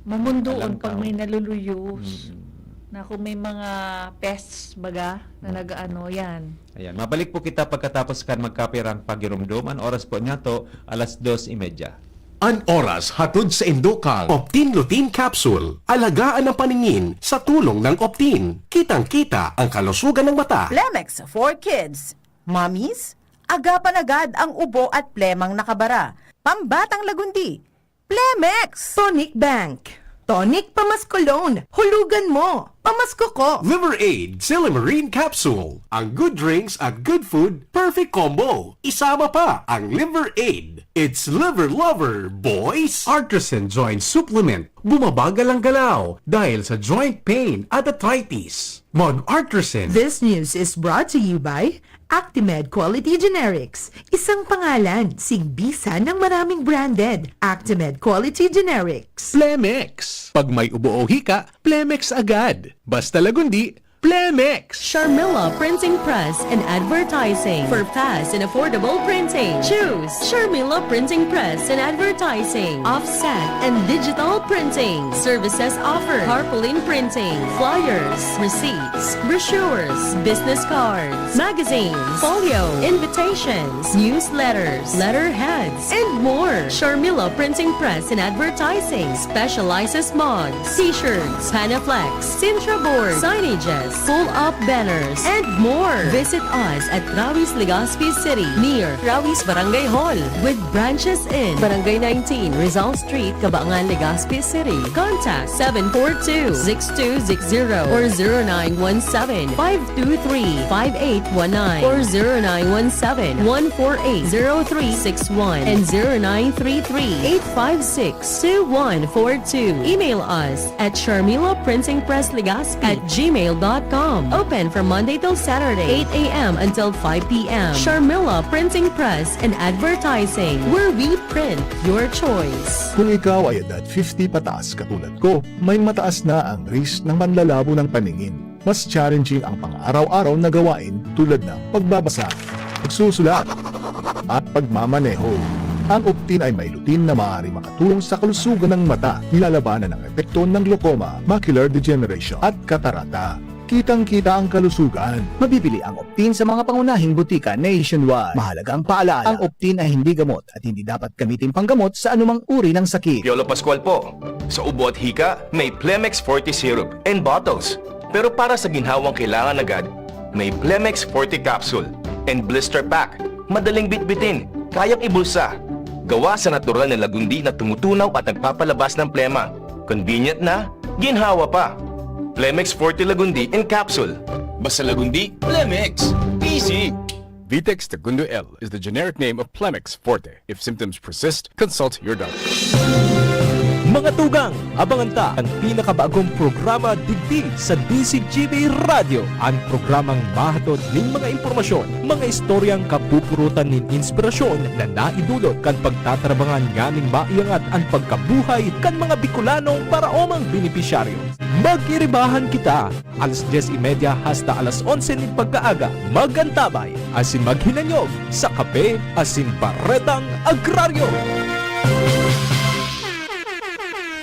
Mamundoon Alam pag ka, may oh. naluluyos. Mm. Na kung may mga pests, baga, na Mm. nag-aano, yan. Ayan, mabalik po kita pagkatapos kan magkapirang pagirumdom. Ang oras po niya to, alas dos y media. An oras hatod saindo kan Optin Lutein Capsule. Alagaan ang paningin sa tulong ng Optin. Kitang-kita ang kalusugan ng mata. Plemex for Kids. Mommies, agapan agad ang ubo at plemang nakabara. Pambatang Lagundi, Plemex! Tonic Bank, Tonic Pamasko Loan, hulugan mo, pamasko ko! Liver Aid Silimarin Capsule. Ang good drinks at good food, perfect combo. Isama pa ang Liver Aid. It's Liver Lover, boys! Artisan Joint Supplement. Bumabagal ang galaw dahil sa joint pain at arthritis. Mag-Artisan. This news is brought to you by Actimed Quality Generics, isang pangalan, singbisan ng maraming branded. Actimed Quality Generics. Plemex. Pag may ubo o hika, Plemex agad. Basta Lagundi, Plemex. Sharmila Printing Press and Advertising. For fast and affordable printing, choose Sharmila Printing Press and Advertising. Offset and digital printing. Services offered: tarpaulin printing, flyers, receipts, brochures, business cards, magazines, folio, invitations, newsletters, letterheads, and more. Sharmila Printing Press and Advertising specializes mugs, t-shirts, Panaflex, Sintra boards, signages, pull-up banners, and more. Visit us at Rawi's, Legazpi City, near Rawi's Barangay Hall, with branches in Barangay nineteen, Rizal Street, Cabaangan, Legazpi City. Contact seven four two, six two six zero or zero nine one seven, five two three, five eight one nine or zero nine one seven, one four eight, zero three six one and zero nine three three, eight five six, two one four two. Email us at Sharmila Printing Press Legazpi at gmail dot com. Open from Monday till Saturday, eight a.m. until five p.m. Sharmila Printing Press and Advertising, where we print your choice. Kung ikaw ay edad fifty pataas katulad ko, may mataas na ang risk ng panlalabo ng paningin. Mas challenging ang pang-araw-araw na gawain tulad ng pagbabasa, pagsusulat, at pagmamaneho. Ang Optin ay may lutein na maaari makatulong sa kalusugan ng mata, nilalabanan ang epekto ng glaucoma, macular degeneration, at katarata. Kitang-kita ang kalusugan. Mabibili ang Optin sa mga pangunahing butika nationwide. Mahalagang paalaala, ang Optin ay hindi gamot at hindi dapat gamitin panggamot sa anumang uri ng sakit. Piolo Pascual po. Sa ubo at hika, may Plemex Forte Syrup and bottles. Pero para sa ginhawang kailangan agad, may Plemex Forte Capsule and Blister Pack. Madaling bitbitin, kayang ibulsa. Gawa sa natural na lagundi na tumutunaw at nagpapalabas ng plema. Convenient na, ginhawa pa. Plemex Forte Lagundi in Capsule. Basta Lagundi, Plemex! Easy! Vitex Tagundo L is the generic name of Plemex Forte. If symptoms persist, consult your doctor. Mga tugang, abangan ta an pinakabagong programa digdi sa D Z G B Radyo, an programang mahatod nin mga impormasyon, mga istoryang kapupurutan nin inspirasyon na naidulot kan pagtatarabangan nganing maiangat an pagkabuhay kan mga Bicolanong paraomang benepisyaryo. Mag-iribahan kita! Alas dyes y media hasta alas onse nin pagkaaga, mag-antabay asin maghinanyog sa Kape asin Baretang Agraryo.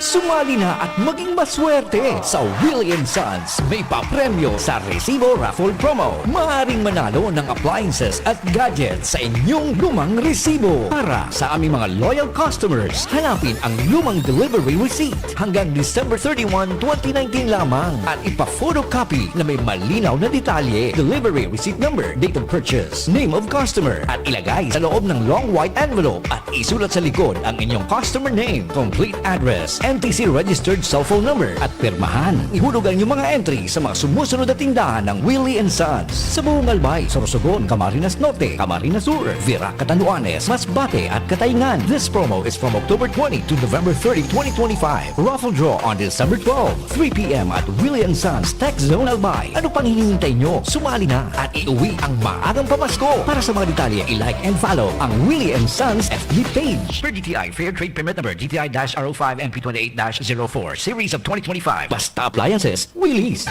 Sumali na at maging maswerte sa Willie and Sons. May papremyo sa Resibo Raffle Promo. Maaaring manalo ng appliances at gadgets sa inyong lumang resibo. Para sa aming mga loyal customers, hanapin ang lumang delivery receipt hanggang December thirty-one, twenty nineteen lamang at ipa-photocopy na may malinaw na detalye. Delivery receipt number, date of purchase, name of customer at ilagay sa loob ng long white envelope at isulat sa likod ang inyong customer name, complete address, N T C registered cellphone number at pirmahan. Ihulog ang inyong mga entry sa mga sumusunod na tindahan ng Willie and Sons sa buong Albay, Sorsogon, Camarines Norte, Camarines Sur, Virac, Catanduanes, Masbate at Cataingan. This promo is from October twenty to November thirty, twenty twenty-five. Raffle draw on December twelve, three p.m. at Willie and Sons Tech Zone Albay. Ano pang hinihintay nyo? Sumali na at iuwi ang maagang pamasko. Para sa mga detalye, i-like and follow ang Willie and Sons F B page. Per D T I Fair Trade Permit Number D T I dash R O five M P twenty-eight dash zero four Series of twenty twenty-five. Basta Appliances, Willie's.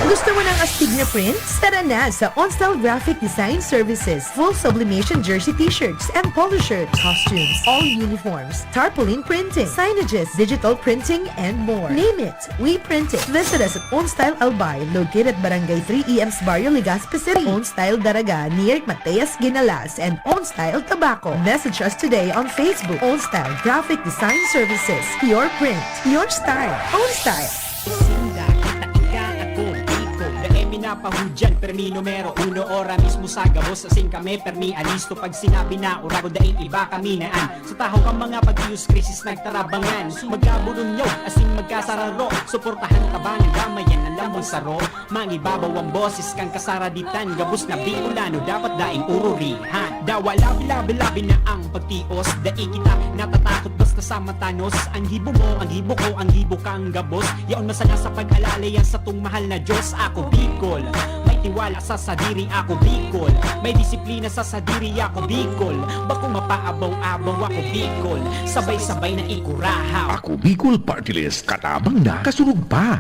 Gusto mo ng astig na prints? Tara na sa Onstyle Graphic Design Services. Full sublimation jersey t-shirts and polo shirts, costumes, all uniforms, tarpaulin printing, signages, digital printing, and more. Name it, we print it. Visit us at Onstyle Albay, located Barangay three E M's Barrio, Legazpi City. Onstyle Daraga, near Mateas Ginalas, and Onstyle Tabaco. Message us today on Facebook. Onstyle Graphic Design Services. Your print, your style. Onstyle. Sinda, kita, kita, ako, di ko, dai mi na Pahudyan, permi numero uno, ora mismo sa gabos, asin kami permi alisto pag sinabi na urago, daing iba kami naan. Sa tahaw kan mga pag-iyos, krisis nagtarabangan, magkabulunyaw, asin magkasararo, suportahan, tabangan, damayan ang lambang saro. Mangibabaw ang boses kan kasaraditan, gabos na Bicolano dapat daing ururihan. Dawa labi-labi-labi na ang pagtios, dai kita natatakot basta sa matanos. Ang gibo mo, ang gibo ko, ang gibo kang gabos, yaon masanga sa pag-alala yan satong mahal na Diyos. Ako Bicol, may tiwala sa sadiri. Ako Bicol, may disiplina sa sadiri. Ako Bicol, bako mapaabaw-abaw. Ako Bicol, sabay-sabay na ikurahaw. Ako Bicol Party List, katabang na, kasurog pa.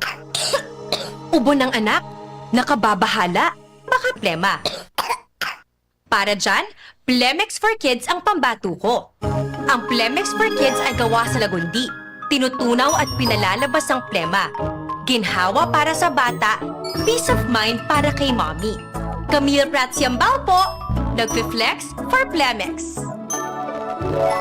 Ubo ng anak, nakababahala, baka plema. Para dyan, Plemex for Kids ang pambato ko. Ang Plemex for Kids ay gawa sa lagundi, tinutunaw at pinalalabas ang plema. Ginhawa para sa bata, peace of mind para kay mommy. Camille Prats Yambao po, nagfi-flex for Plemex.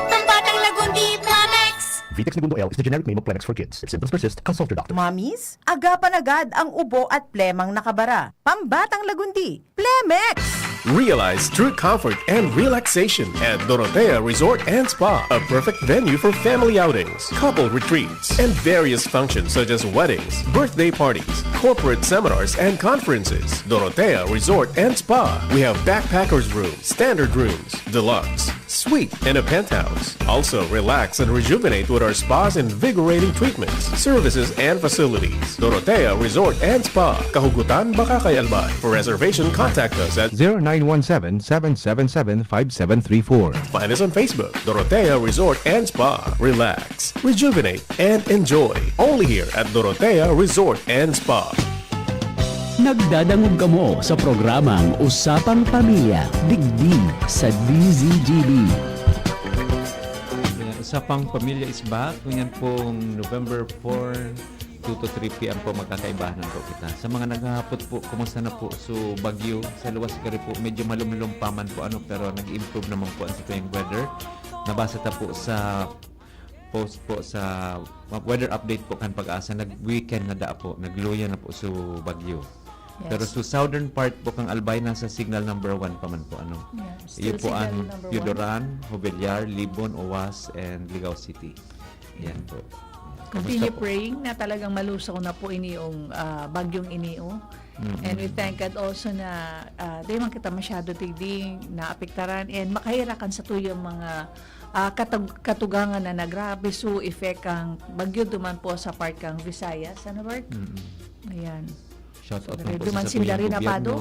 Pambatang lagundi, Plemex! Vitex Negundo L is the generic name of Plemex for Kids. If symptoms persist, consult your doctor. Mommies, agapan agad ang ubo at plemang nakabara. Pambatang lagundi, Plemex! Realize true comfort and relaxation at Dorotea Resort and Spa, a perfect venue for family outings, couple retreats, and various functions such as weddings, birthday parties, corporate seminars, and conferences. Dorotea Resort and Spa. We have backpackers room, standard rooms, deluxe, suite, and a penthouse. Also, relax and rejuvenate with our spa's invigorating treatments, services, and facilities. Dorotea Resort and Spa, Kahugutan, Bacacay, Albay. For reservation, contact us at zero nine one seven, seven seven seven, five seven three four. Find us on Facebook, Dorotea Resort and Spa. Relax, rejuvenate, and enjoy. Only here at Dorotea Resort and Spa. Nagdadangog kamo sa programang Usapang Pamilya, digdi sa D Z G B. Yan, Usapang Pamilya is back. Ngunyan pong November four, two to three P M po, magkakaibahan po kita. Sa mga naghahapot po, kumusta na po? So, Baguio, sa luwas kari po, medyo malumlom pa man po, ano, pero nag-improve naman po ang satuyang weather. Nabasa ta po sa post po sa weather update po kan Pag-asa, nag-weaken na da po, nagluya na po so Baguio. Yes. Pero sa southern part po kang Albay, nasa signal number one pa man po, ano. Yeah, Iyo still po signal ang number one. Pioduran, Jovellar, Libon, Oas, and Ligao City. Yan po. Continue Kamusta po? Praying na talagang malusaw na po ini yung, ah, bagyong ini, oh. Mm-mm. And we thank God also na, ah, di man kita masyado tigdi naapektaran and makahirakan sa tuyang mga, ah, katug-, katugangan na nagrabe. So, effect ang bagyo duman po sa part kang Visayas. Ano, Bert? Mm-mm. Ayan. Shout out So, man po duman sa sinda satuyang rin na gobyerno pado.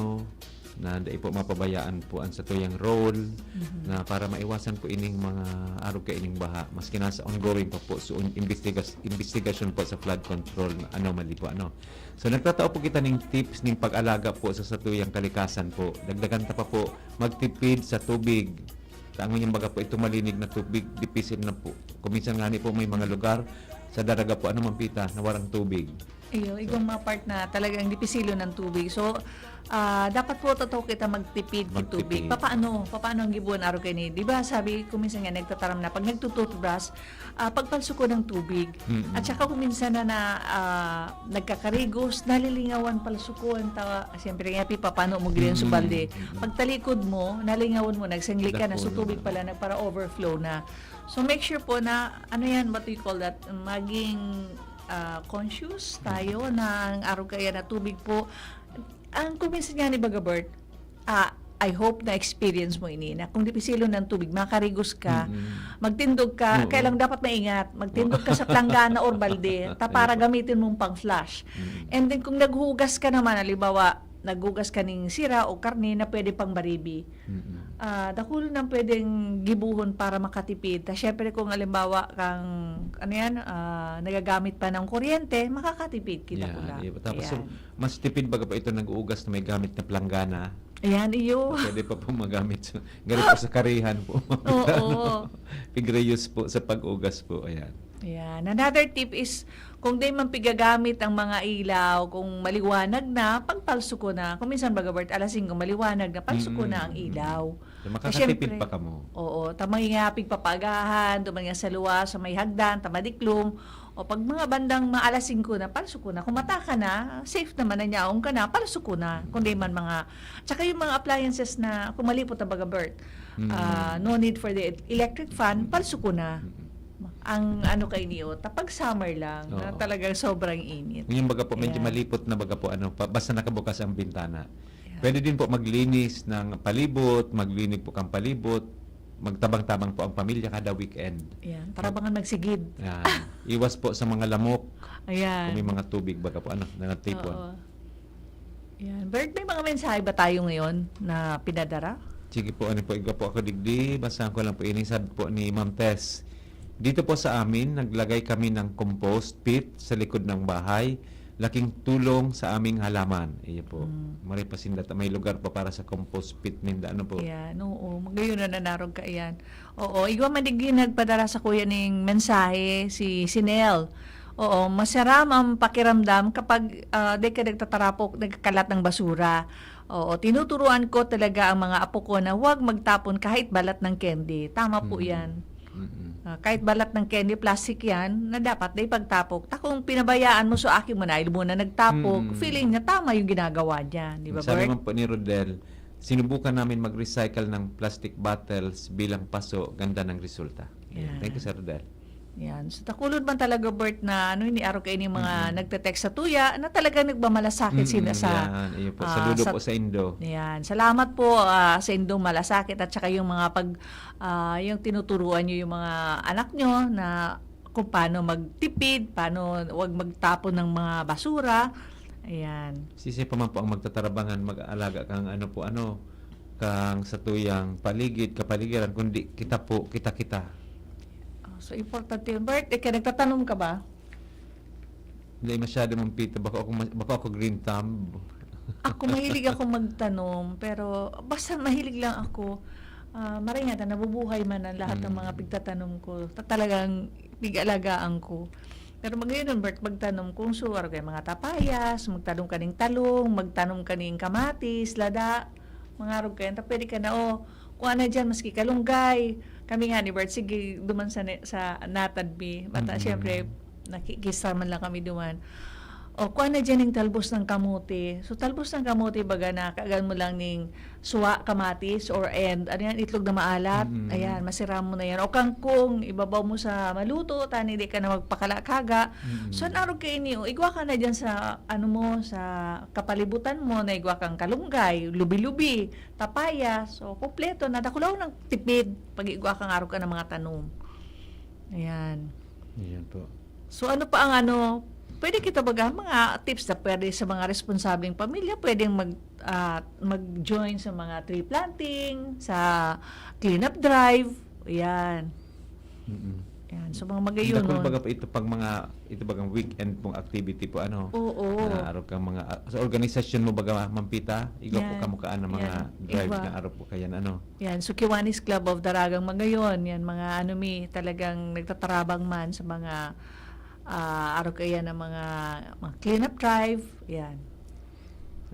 Na dai po mapabayaan po ang satuyang role Mhm. na para maiwasan po ining mga arog kaining baha. Maski nasa ongoing pa po, so, un-, investigas-, investigasyon po sa flood control anomaly po, ano. So, nagtatao po kita ning tips ning pag-alaga po sa satuyang kalikasan po. Dagdagan ta pa po, magtipid sa tubig. Tangon yung baga po, itong malinig na tubig, dipisil na po. Kung minsan nga ni po, may mga lugar sa Daraga po, ano man pita, na warang tubig. Iyo, So, igwang mga part na talagang dipisilo ng tubig. So, ah, dapat po totoo kita magtipid ki tubig. Magtipid. Papaano? Papaano ang gibuan araw kayo ni? Di ba sabi ko minsan nga, nagtataram na, pag nagtututbrush, ah, pagpalsuko ng tubig. Mm-mm. At saka kung minsan na, na, ah, nagkakarigos, nalilingawan palsukuan ta. Siyempre nga, pi, papaano mo giliyan sa Mm-mm. balde? Mm-mm. Pagtalikod mo, nalingawan mo, nagsangli ka na, so Dakulo tubig na. Pala, nagpara-overflow na. So, make sure po na, ano yan, what do you call that? Maging, ah, conscious tayo na ang araw kaya na tubig po. Ang kuminsan nga ni Bagabert, ah, I hope na experience mo ini, na kung dipisilo ng tubig, makarigos ka, Mm-mm. magtindog ka, Oo. kaya lang dapat maingat. Magtindog ka sa planggana or balde, ta para Ayun. gamitin mong pang-flush. Mm-mm. And then, kung naghugas ka naman, halimbawa, naghugas ka ning sira o karne na pwede pang baribi, Mm-mm. ah, dakul nang pwedeng gibuhon para makatipid. Ta, syempre, kung halimbawa kang, ano yan, ah, nagagamit pa ng kuryente, makakatipid kita Yan, pula. Di ba? Tapos, Ayan. so, mas tipid baga pa ito nag-uugas na may gamit na planggana. Ayan, iyo. Pwede pa po magamit sa, gari po sa karihan po. Oo. Pig-reuse po sa pag-ugas po. Ayan. Yan. Another tip is, kung di man pigagamit ang mga ilaw, kung maliwanag na, pagpalsuko na. Kung minsan, baga, Bert, alas singko, maliwanag na, palsuko na ang Mm. ilaw. So, makakatipid Siyempre, pa kamo. Oo, tamay nga pigpapaagahan, duman nga sa luwas, sa may hagdan, tamadiklom. O pag mga bandang mga alas singko na, palsuko na. Kung mata ka na, safe naman na nyaong ka na, palsuko na. Kung di man mga, tsaka yung mga appliances na, kung malipot na baga, Bert, Mm. ah, no need for the electric fan, palsuko na. Mm. Ang ano kay niyo, ta pag summer lang, na Oo. talagang sobrang init. Yung baga po, medyo Ayan. malipot na baga po, ano, pa, basta nakabukas ang bintana. Ayan. Pwede din po maglinis ng palibot, maglinig po kang palibot, magtabang-tabang po ang pamilya kada weekend. Ayan, tarabangan magsigid. Ayan. Iwas po sa mga lamok, Ayan. kung may mga tubig baga po, ano, na natipon. Oo. Yan. Bert, may mga mensahe ba tayo ngayon na pinadara? Sige po, ano po, igwa po ako digdi. Basahan ko lang po ini. Sabi po ni Ma'am Tess, "Dito po sa amin, naglagay kami ng compost pit sa likod ng bahay. Laking tulong sa aming halaman." Iyo po. Mm. Maray pa sinda ta-, may lugar pa para sa compost pit ninda. Ano po? Yan, oo. Magayon na nanarog ka, yan. Oo, igwa man digdi nagpadara sa kuya ning mensahe, si Sinel. Oo, masaram ang pakiramdam kapag, ah, di ka nagtatarapok, nagkakalat ng basura. Oo, tinuturuan ko talaga ang mga apo ko na huwag magtapon kahit balat ng candy. Tama po Mm. yan. Mm-mm. Ah, kahit balat ng candy, plastic yan, na dapat na ipagtapok. Ta kung pinabayaan mo, so aki mo na, mo na nagtapok, Mm-mm. feeling niya tama yung ginagawa niya. Di ba, Sabi Bert? man po ni Rodel, "Sinubukan namin mag-recycle ng plastic bottles bilang paso, ganda ng resulta." Ayan. Yan. Thank you, Sir Rodel. Yan. So, takulod man talaga, Bert, na ano, ini araw kayo ni mga Mm-mm. nagte-text sa tuya na talagang nagmamalasakit Mm, sila sa, yan. Iyo po. ah, Saludo sa po sa Indo. Yan. Salamat po, ah, sa Indong Malasakit at saka yung mga pag, ah, yung tinuturuan nyo yung mga anak nyo na kung paano magtipid, paano wag magtapon ng mga basura. Ayan. Sisay pa man po ang magtatarabangan, mag-aalaga kang ano po, ano, kang satuyang paligid, kapaligiran, kundi kita po, kita-kita. Ah, so, importante yun. Bert, ikaw, nagtatanom ka ba? Hindi masyado, Ma'am Pita. Baka ako ma-, baka ako green thumb. Ako, mahilig ako magtanom, pero basta mahilig lang ako. Ah, maray nga, nabubuhay man ang lahat ng mga Mm. pigtatanom ko. Ta-, talagang pig-alagaan ko. Pero magayon, Bert, magtanom kung suwar kayo, mga tapayas, magtanom ka ning talong, magtanom ka ning kamatis, lada, mangarog kayo. Ta pwede ka na, oh, kuha na dyan, maski kalunggay. Kami nga ni Bert, sige, duman sa ne-, sa natad mi. Bata, Mm. siyempre, nakikisa man lang kami duman. O, kuha na dyan yung talbos ng kamote. So, talbos ng kamote, baga na, kaagan mo lang ning suwa, kamatis, or and, ano yan, itlog na maalat. Mm. Ayan, masiram mo na yan. O kangkong, ibabaw mo sa maluto, tani di ka na magpakalakaga. Mm. So, an arog kaini, o, igwa ka na dyan sa, ano mo, sa kapalibutan mo, na igwa kang kalunggay, lubi-lubi, tapaya. So, kompleto na. Dakulaw ng tipid pag igwa kang arog ka ng mga tanom. Ayan. Ayan po. So, ano pa ang ano, pwede kita baga, mga tips na pwede sa mga responsableng pamilya, pwedeng mag, ah, mag-join sa mga tree planting, sa cleanup drive, yan. Mm-mm. Yan, so mga magayon. Dakul baga po ito pag mga, ito bagang weekend pong activity po, ano? Oo. Na araw kang mga, ah, sa organisasyon mo baga, Ma'am Pita, igwa po Yan. Kamukaan ng mga Yan. Drive Igwa. Na araw po kayan, ano? Yan, so Kiwanis Club of Daragang Magayon, yan, mga ano mi, talagang nagtatarabang man sa mga, ah, araw kaya ng mga, mga cleanup drive, yan.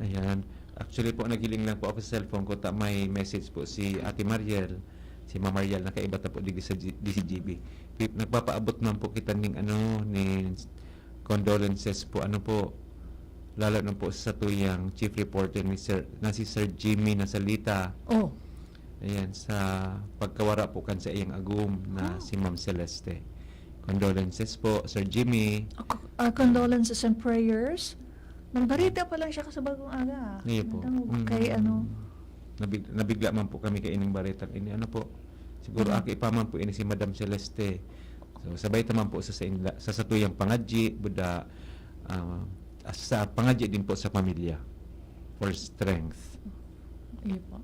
Ayan. Actually po, nagiling lang po ako sa cellphone ko, ta may message po si Ate Mariel, si Ma'am Mariel, nakaiba ta po digdi sa G-, D C G B. Pi-, nagpapaabot man po kita ning ano, ni condolences po, ano po, lalo na po sa tuyang chief reporter ni Sir, na si Sir Jimmy Nasalita. Oh. Ayan, sa pagkawara po kan sa iyang agom na Ah. si Ma'am Celeste. Condolences po, Sir Jimmy. Ah, co-, ah, condolences and prayers. Nagbarita pa lang siya sa bagong aga. Iyo po. Ano, Mm. kay ano? Nabig-, nabigla man po kami kay ining baritang ini. Ano po? Siguro Mm. aki pa man po ini si Madam Celeste. So, sabay ta man po sa, sa inla-, sa satuyang pangadyi, buda, ah, sa pangadyi din po sa pamilya for strength. Iyo po.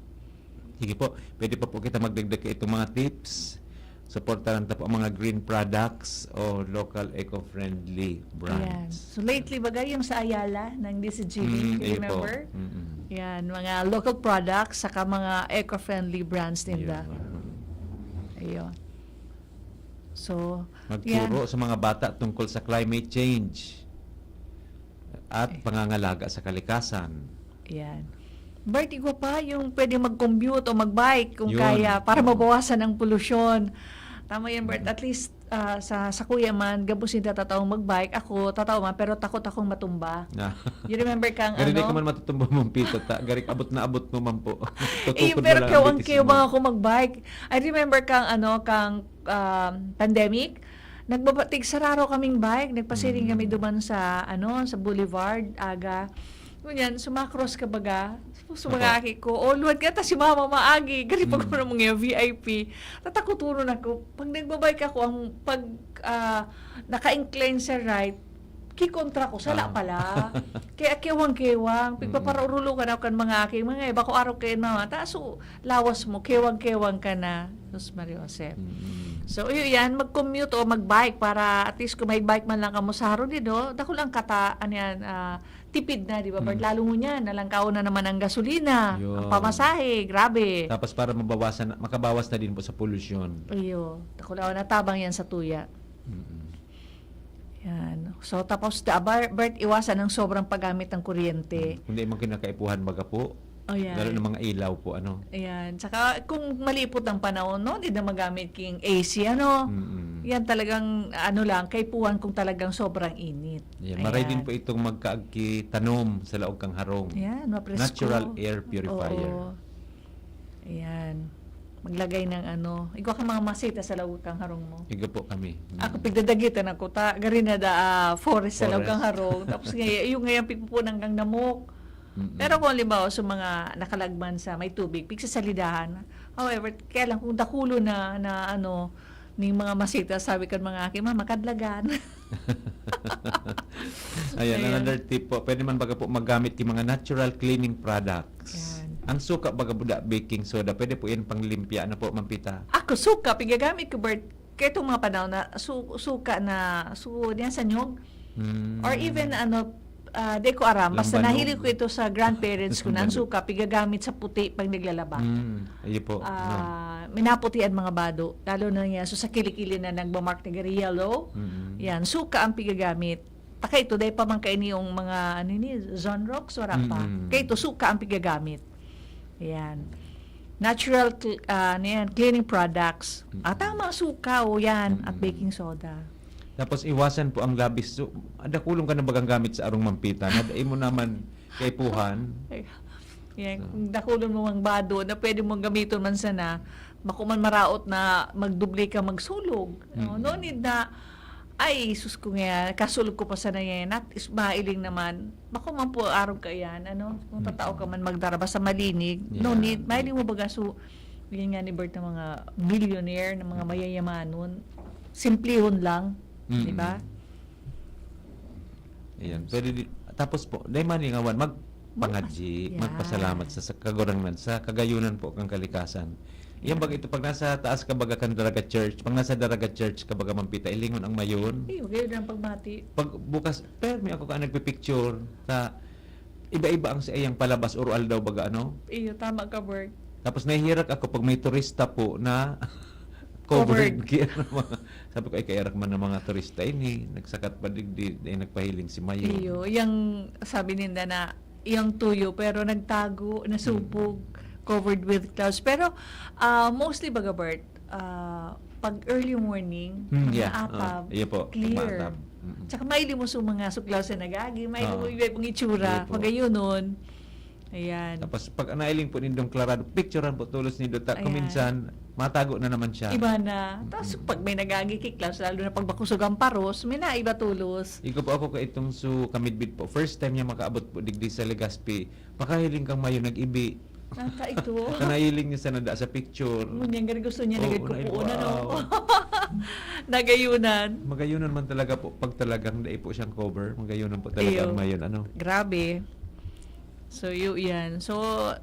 Sige po, pwede pa po kita magdagdag kay itong mga tips. Suportahan ta po ang mga green products o local eco-friendly Ayan. brands. So, lately, bagay yung sa Ayala ng D C G B, Mm, iyo po. Remember? Mm-mm. Yan, mga local products, saka mga eco-friendly brands ninda. Iyo. Mm. Iyo. So, yan. Magturo sa mga bata tungkol sa climate change at Eh. pangangalaga sa kalikasan. Yan. Bert, igwa pa yung pwede mag-commute o mag-bike kung Yun. kaya para Oo. mabawasan ang polusyon. Tama yan, Bert. Mm. At least, ah, sa, sa kuya man, gabos yung tatataong mag-bike. Ako, tatao man, pero takot akong matumba. Ah. You remember kang Gari di ano? ka man matutumba mong pito, ta. Gari abot na abot mo man po. Eh, Tutukod mo pero lang ang kewang-kewang bitis mo. ako mag-bike. I remember kang ano, kang, um, pandemic. Nagbabatig sararo kaming bike. Nagpasiring kami Mm. duman sa, ano, sa Boulevard, aga. Ngunyan, sumakros ka baga. Opo. Sumagaki ko. O, luwad ka, ta si mama maagi. Gari pag Mm. mga V I P. Tatakuturon ako. Pag nagbabike ako, ang pag, ah, naka-incline sa right, kikontra ko, sala Ah. pala. Kaya kewang-kewang, Mm. pigpaparurulo ka na kan mga aki, mga iba ko araw kayo, mama, ta, so, lawas mo, kewang-kewang ka na. Sus, Maria Jose. Mm. So, yun yan, mag-commute o mag-bike para at least kung may bike man lang kamo sa Harun, no? Dakul ang kata, ano yan, ah, tipid na, di ba, Bert? Mm. Lalo mo niyan, nalangkaw na naman ang gasolina, ang Yun. pamasahe, grabe. Tapos para mabawasan, makabawas na din po sa polusyon. Iyo, dakul ang natabang yan sa tuya. Mm. Yan. So, tapos, da-, Bar-, Bert, iwasan ang sobrang paggamit ng kuryente. Mm. Kundi man kinakaipuhan baga po. Oh, yan. Lalo na mga ilaw po, ano. Ayan. Tsaka, kung malipot ang panahon, no, di na magamit king A C, ano. Mm-mm. Yan talagang, ano lang, kaipuhan kung talagang sobrang init. Yan. Maray din Ayan. po itong magkaagki tanom sa laog kang harong. Yan, mapresko. Natural air purifier. Oo. Ayan. Maglagay ng ano, igwa ka mga masita sa laog kang harong mo. Igwa po kami. Mm. Ako, pigdadagitan ako, ta, gari na da, ah, forest sa laog kang Forest. harong. Tapos ngayon, yung ngayon, pigpupunan kang namok. Mm-mm. Pero kung halimbawa, sa mga nakalagman sa may tubig, pigsasalidahan. However, kaya lang, kung dakulo na, na ano, ning mga masita, sabi kan mga aki, "Ma, makadlagan." Ayan, Ayan. another tip po. Pwede man baga po maggamit yung mga natural cleaning products. Yan. Ang suka baga po da, baking soda, pwede po yan panglimpya. Ano po, Ma'am Pita? Ako, suka, pigagamit ko, Bert. Kaya itong mga panahon na su-, suka na, su-, yan sa nyog. Mm. Or even, ano, ah, di ko aram. Basta Lambano. nahilig ko ito sa grandparents ko na ang Lambano. suka, pigagamit sa puti pag naglalaba. Mm, ayun po. Ah, No. minaputi ang mga bado. Lalo na yan, so sa kilikili na nagmamark na gari yellow, Mm. yan, suka ang pigagamit. Taka ito, dahil pa man kayo yung mga, ano ni, Zonrox, wala pa. Mm. Kaya ito, suka ang pigagamit. Yan. Natural cl-, ah, ano yan, cleaning products. Mm. Ah, tama, suka, o yan, at Mm. baking soda. Tapos iwasan po ang labis. So, dakulon ka na bagang gamit sa arong Ma'am Pita. Nadai mo naman kaipuhan. Ay, yan, So. kung dakulon mo ang bado na pwede mong gamiton man sana, bako man maraot na magdoble ka magsulog. No, Mm. no need na, "Ay, sus ko nga, kasulog ko pa sana yan." At is, mailing naman, bako man po arog ka yan, ano? Kung Mm. tatao ka man magdaraba sa malinig, no Yan. need. Mailing mo baga, so, yan nga ni Bert ng mga billionaire, ng mga Mm. mayayamanon. Simplihon lang, Mm. di ba? Ayan. Pwede di, tapos po, dai malingawan, mag-, Magpas-, pangadyi, yeah. magpasalamat sa, sa Kagurangnan, sa kagayunan po kang kalikasan. Yan Yeah. baga ito, pag nasa taas ka baga kan Daraga Church, pag nasa Daraga Church ka baga, Ma'am Pita, ilingon ang mayon. Iyo, gayon ang pagmati. Pag bukas, permi ako ka nagpipicture, ta, iba-iba ang sa iyang palabas, or aldaw baga, ano? Iyo, tama ka, Bert. Tapos nahihirak ako pag may turista po na covered. Covered. Kaya naman, sabi ko, "Ay, kairak man ng mga turista ini, nagsakat pa digdi, eh, nagpahiling si Mayon." Iyo, yang sabi ninda na, yang tuyo, pero nagtago, nasupog, Mm. covered with clouds. Pero, ah, mostly baga, Bert, ah, pag early morning, Hmm, mga yeah. atab, Ah, iyo po, clear. maatab. Mm. Tsaka mahiling mo sa mga suklaw sa nag-agi, mahiling mo Oo. iba-ibang itsura, Iyo po. pag ayunon. Ayan. Tapos pag nailing po nindong klarado, picturean po tolos nindo ta. Ayan. Kung minsan, matago na naman siya. Iba na. Mm. Tapos pag may nag-agi ki clouds, lalo na pag makusog ang paros, may naiba tolos. Igo po ako ka itong su kamidbid po. First time niya makaabot po digdi sa Legazpi. Makahiling kang mayo nag-ibi. Naka ito. Kanahiling niya sa nada sa picture. Ngunyan, gari gusto niya Oo, nagad ko naiba, po, ano? wow. Nagayunan. Magayunan man talaga po pag talagang dai po siyang cover. Magayunan po talaga Iyo. ang mayon, ano? Grabe. So, yu-, yan. So,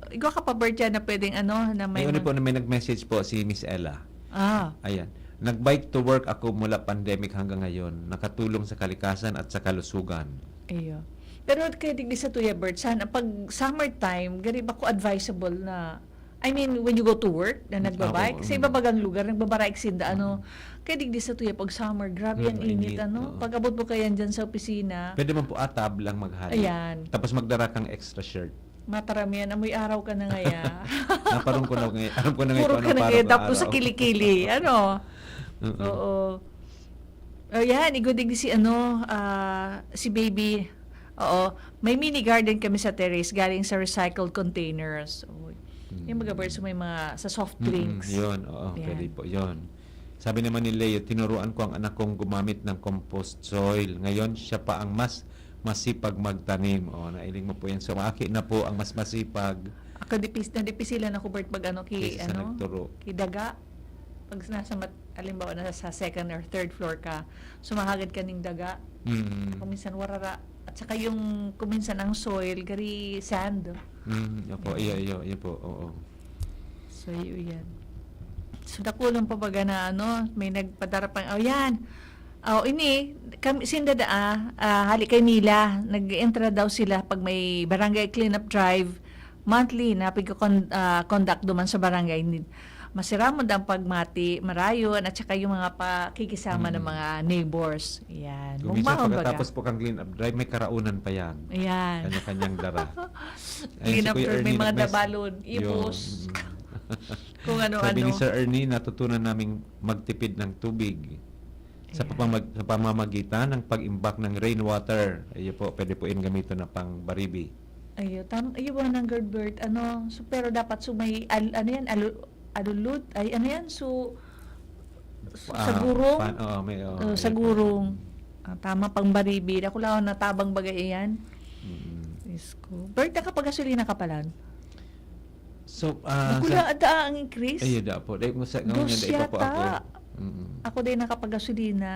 igwa ka pa, Bert, dyan na pwedeng ano, na may May una mag- po na may nag-message po, si Miss Ella. Ah. Ayan. "Nag-bike to work ako mula pandemic hanggang ngayon. Nakatulong sa kalikasan at sa kalusugan." Iyo. Pero kaya digdi sa tuya, Bert, sana pag summertime, gari ba ko advisable na I mean, when you go to work na Mm, nagbabike, oo, sa mm. ibabagang lugar, nagbabarike sinda, ano. Mm. Kaya digdi sa tuya pag summer, grabe Mm, ang init, mainit, ano. oo. Pag-abot mo kayan dyan sa opisina, Pwede man po atab lang maghali. Ayan. Tapos magdara kang extra shirt. Mataram yan, amoy araw ka na ngaya. Naparong ko na ngay-, aram ko na ngayon Puro kung ka anong na parang kaya na dapo sa araw. kilikili, ano. Oo. Oo. O yan, igo digdi si ano, ah, si baby. Oo, may mini garden kami sa terrace, galing sa recycled containers. Oo. Yung mga Mm. birds, may mga sa soft Mm-mm, drinks. yun, oo, Yan. pwede po yun. Sabi naman ni Leo, tinuruan ko ang anak kong gumamit ng compost soil. Ngayon, siya pa ang mas masipag magtanim. O, nailing mo po yan. So, maaki na po ang mas masipag. Ako, dipis, nadipisilan ako, Bert, pag ano, ki, Kaysa sa ano, nagturo. ki daga. Pag nasa, mat, alimbawa, nasa second or third floor ka, sumahagad ka ning daga. Mm. Kung minsan warara. At saka yung, kung minsan ang soil, gari sand. Mm, opo, Yan. iyo, iyo, iyo po, oo. So, yun yan. So, dakulang pa baga na, ano, may nagpadara pang, oh, yan. Oh, ini, kami, sinda da, ah, ah, hali kay Nila, nag-entra daw sila pag may barangay cleanup drive, monthly, na pagkakon-, ah, conduct duman sa barangay. Ni-, masiramon daw ang pagmati, marayon, at saka yung mga pakikisama ng Mm. mga neighbors. Yan. Kung minsan Magmahon baga. pagkatapos po kang clean up drive, may karaunan pa yan. Ayan. Kanya-kanyang dara. Ayan, si Clean up Kuya drive, may Ernie mga nag-mess-, dabalon, yun, ibos. mm. Kung ano-ano. Sabi ni Sir Ernie, natutunan naming magtipid ng tubig sa Ayan. pamamag-, sa pamamagitan ng pag-imbak ng rainwater. Ayun po, pwede po yun gamiton na pang baribi. Ayun, tam-, ayun, one hundred birth, ano, so, pero dapat so may, al-, ano yan, alu-, alulod, ay, ano yan, so, so, Ah, sa gurong, pan-, oo, may, oo, oh, sa ayun po. Gurong, ah, tama, pang baribi, ako lang ang natabang bagay yan. Mm. Diyos ko. Birth, nakapagasolina ka pala? So, ah, Nakula, sa, ada ang increase? Ayun, da po. Dahil mo sa, ngayon Dos yan, dahil pa po ako. yata. Mm. Ako din nakapagasolina.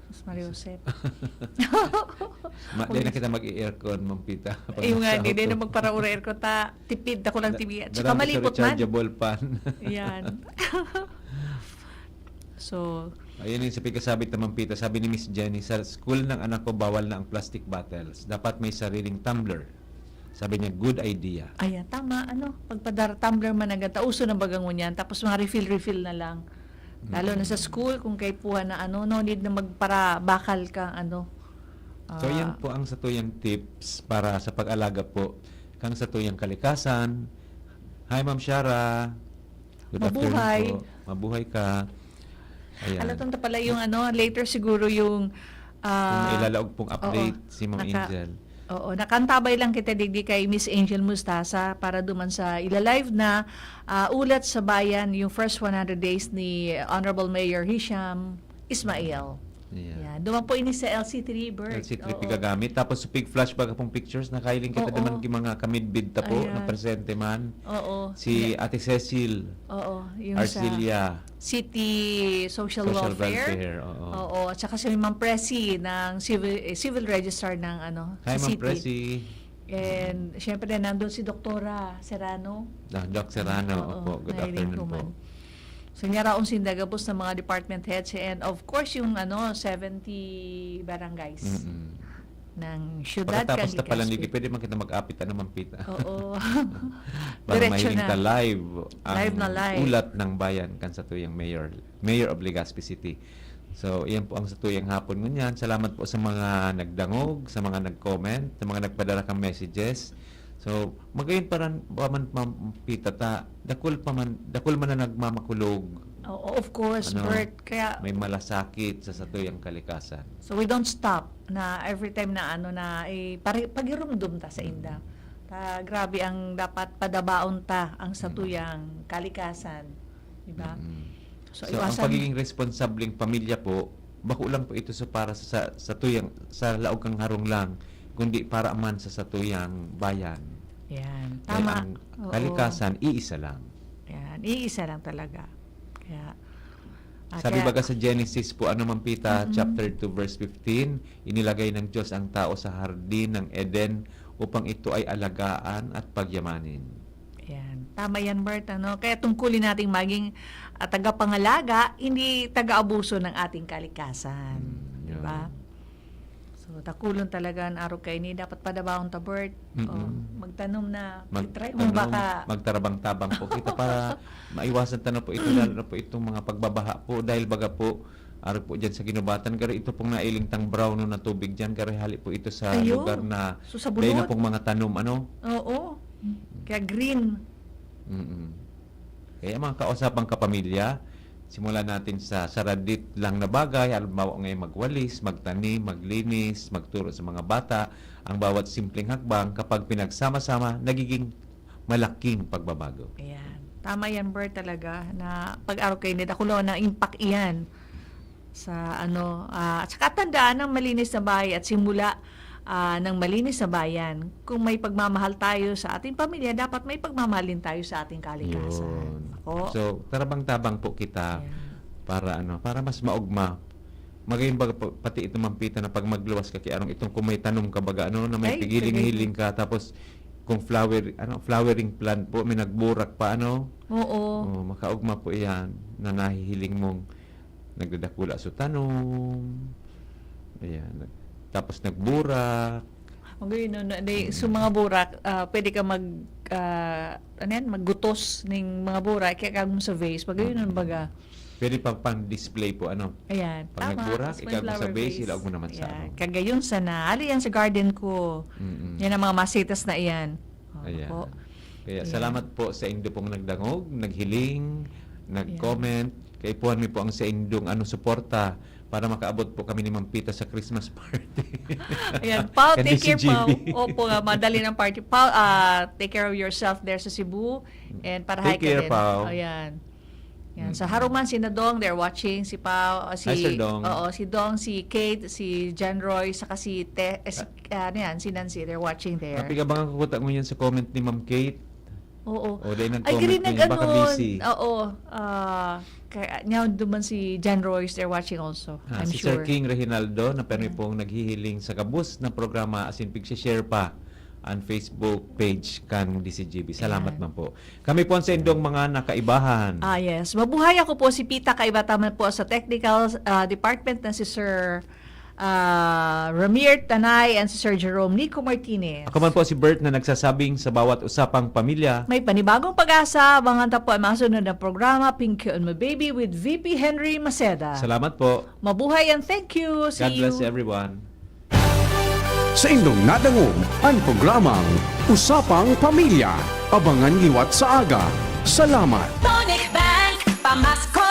Mas Maria Josep. Ma-, di na kita mag-i-aircon, Ma'am Pita, pag Ayun nga, nasa di din auto. na magparaura-aircon ta. Tipid, ako lang Da-, tipid. Tsaka dara mo sa malipot man. rechargeable fan. Yan. So, Ayun yung sa pagkasabit na, Ma'am Pita. Sabi ni Miss Jenny, "Sa school ng anak ko, bawal na ang plastic bottles. Dapat may sariling tumbler." Sabi niya, "Good idea." Ayan, tama. Ano, pagpadara tumbler man ang gata, uso na baga ngunyan. Tapos mga refill-refill na lang. Lalo na sa Mm. school, kung kaipuhan na ano, no need na magparabakal kang ano. So, yan Ah, po ang satuyang tips para sa pag-alaga po kang satuyang kalikasan. Hi, Ma'am Shara. Good afternoon Mabuhay. po. Mabuhay ka. Ayan. Alatong ta pala yung ano, later siguro yung, Kung may ah, ilalaog pong oo, update si Ma'am naka-, Angel. oo, nakantabay lang kita digdi kay Miss Angel Mustasa para duman sa ila-live na, ah, Ulat sa Bayan, yung first one hundred days ni Honorable Mayor Hisham Ismail. Yeah. Yan. Duman po ini sa L C three, Bert. L C three Oo. pigagamit. Tapos, pig flashback akong pictures, nakailing kita Oo. naman ki mga kamidbid ta po, na Ayan. presente man. Oo. Si Yeah. Ate Cecil Oo, yung sa Arcilia, City Social Social Welfare. Welfare, oo. Oo, at saka si Ma'am Presi ng Civil, eh, Civil Registrar ng ano, Hi, sa Ma'am city. Presi. And syempre nandun si Doktora Serrano. Ah, Doc Serrano, Oo, opo. Good nailing afternoon ko po. man. So, niya raon sinda gabos ng mga department heads and of course yung ano, seventy barangays Mm-mm. ng syudad Pagkatapos kang na pala, Legazpi. hindi pwede man kita mag-apit ano, Ma'am Pita. Oo. Para Diretso mahiling na. ta live ang Live na live. Ulat ng Bayan kan satuyang mayor, Mayor of Legazpi City. So, iyan po ang satuyang hapon ngunyan. Salamat po sa mga nagdangog, sa mga nag-comment, sa mga nagpadara kang messages. So, magayon pa ran-, pa man, Ma'am Pita, ta, dakul pa man, dakul man na nagmamakulog. Oo, of course, Ano, Bert. Kaya, may malasakit sa satuyang kalikasan. so we don't stop na every time na ano na, eh, pare-, pagirumdom ta sa inda. Mm. Ta, grabe ang dapat padabaon ta ang Mm. satuyang kalikasan. Di ba? Mm. So, So, ang iwasan pagiging responsableng pamilya po, bako lang po ito sa para sa, sa tuyang, sa laog kang harong lang, kundi para man sa satuyang bayan. Yan. Kaya Tama. ang Oo. kalikasan, iisa lang. Yan. Iisa lang talaga. Kaya, ah, Sabi kaya baga sa Genesis po, ano, Ma'am Pita, Mm-mm. chapter two, verse fifteen, "Inilagay ng Diyos ang tao sa hardin ng Eden upang ito ay alagaan at pagyamanin." Yan. Tama yan, Bert. Ano? Kaya tungkulin nating maging, ah, tagapangalaga, hindi taga-abuso ng ating kalikasan. Mm, Di yun. ba? So, Dakulon talaga an arog kaini. Dapat padabahon ta, Bert. Mm-mm. Oh, magtanom na. Mag- Try mo ano, baka. Magtarabang-tabang po kita para maiwasan ta na po ito, lalo na po itong mga pagbabaha po. Dahil baga po, arog po dyan sa ginubatan, garo ito pong nailing tang brown no na tubig dyan, garo hali po ito sa Ayun. Lugar na So, sa dahil na bulod? Pong mga tanom, ano? Oo. Kaya green. Mm-mm. Kaya mga kausapang kapamilya, simulan natin sa saradit lang na bagay, halimbawa ngayon magwalis, magtanim, maglinis, magturo sa mga bata, ang bawat simpleng hakbang kapag pinagsama-sama, nagiging malaking pagbabago. Ayan. Tama yan, Bert, talaga, na pag-arog kaini, dakulon na impact iyan sa ano, ah, at saka tandaan ang malinis na bahay at simula ah, ng malinis na bayan. Kung may pagmamahal tayo sa ating pamilya, dapat may pagmamahal din tayo sa ating kalikasan. Yun. Ako, So, tarabang-tabang po kita Ayan. Para ano, para mas maugma. Magayon baga pa- pati ito mampita na pag magluwas ka kay arong itong kung may tanom ka baga ano na may Ay, pigiling-hiling ka tapos kung flower ano flowering plant po may nagburak pa ano. Oo. Oh, makaugma po iyan na nahihiling mong nagdadakula sa tanom. Ayan. Tapos nagburak. Magayon, no, na, di, so mga burak, ah, pwede ka mag, ah, ano yan, maggutos ning mga burak, kaya kag mo sa vase, magayon nun baga. Pwede pa pang display po ano. Ayan, Pag tama. nagburak, Tapos may ikag mo sa flower vase, vase. ilaog mo naman sa Ayan, ano. Kagayon sana. Ali yan sa garden ko. Mm-mm. Yan ang mga macetas na iyan. Oh, Ayan. po. Kaya Ayan. Salamat po sa indo pong nagdangog, naghiling, nag-comment. Kaipuhan mi po ang sa indong ano suporta para makaabot po kami ni Mampita sa Christmas party. Ayan, Pao, And take si care, G B. Pao. Opo, nga, madali ng party. Pao, ah, take care of yourself there sa Cebu. And para Take hi ka care, din. Pao. Ayan. Yan. Sa Haruman, si Nadong, they're watching. Si Pao, ah, si, Hi, Sir Dong. Oo, si Dong, si Kate, si John Roy, saka si, Te, eh, si, ano yan, si Nancy, they're watching there. Napigabangan ko kuta ngunyan sa comment ni Ma'am Kate. Oo. O, dahil Ay, nag-comment galing ngayon, baka nag-ano. busy. Oo. Ah, kaya, niya duman si John Royce, they're watching also. Ah, I'm si sure. Sir King Reginaldo, na permi pong naghihilling sa gabos na programa, as in, pigsi-share pa ang Facebook page kan D C G B. Salamat Ayan. man po. Kami po ang sa indong mga nakaibahan. Ah, yes. Mabuhay, ako po si Pita, kaiba taman po sa technical ah, department na si Sir ah, Ramir Tanay and si Sir Jerome Nico Martinez. Ako man po si Bert na nagsasabing sa bawat usapang pamilya. May panibagong pag-asa, abangan ta po ang mga sunod na programa, Pinky on My Baby with V P Henry Maceda. Salamat po. Mabuhay and thank you. See God bless you. Everyone. Sa indong nadangog ang programang Usapang Pamilya. Abangan liwat sa aga. Salamat! Tonic Bank, pamasko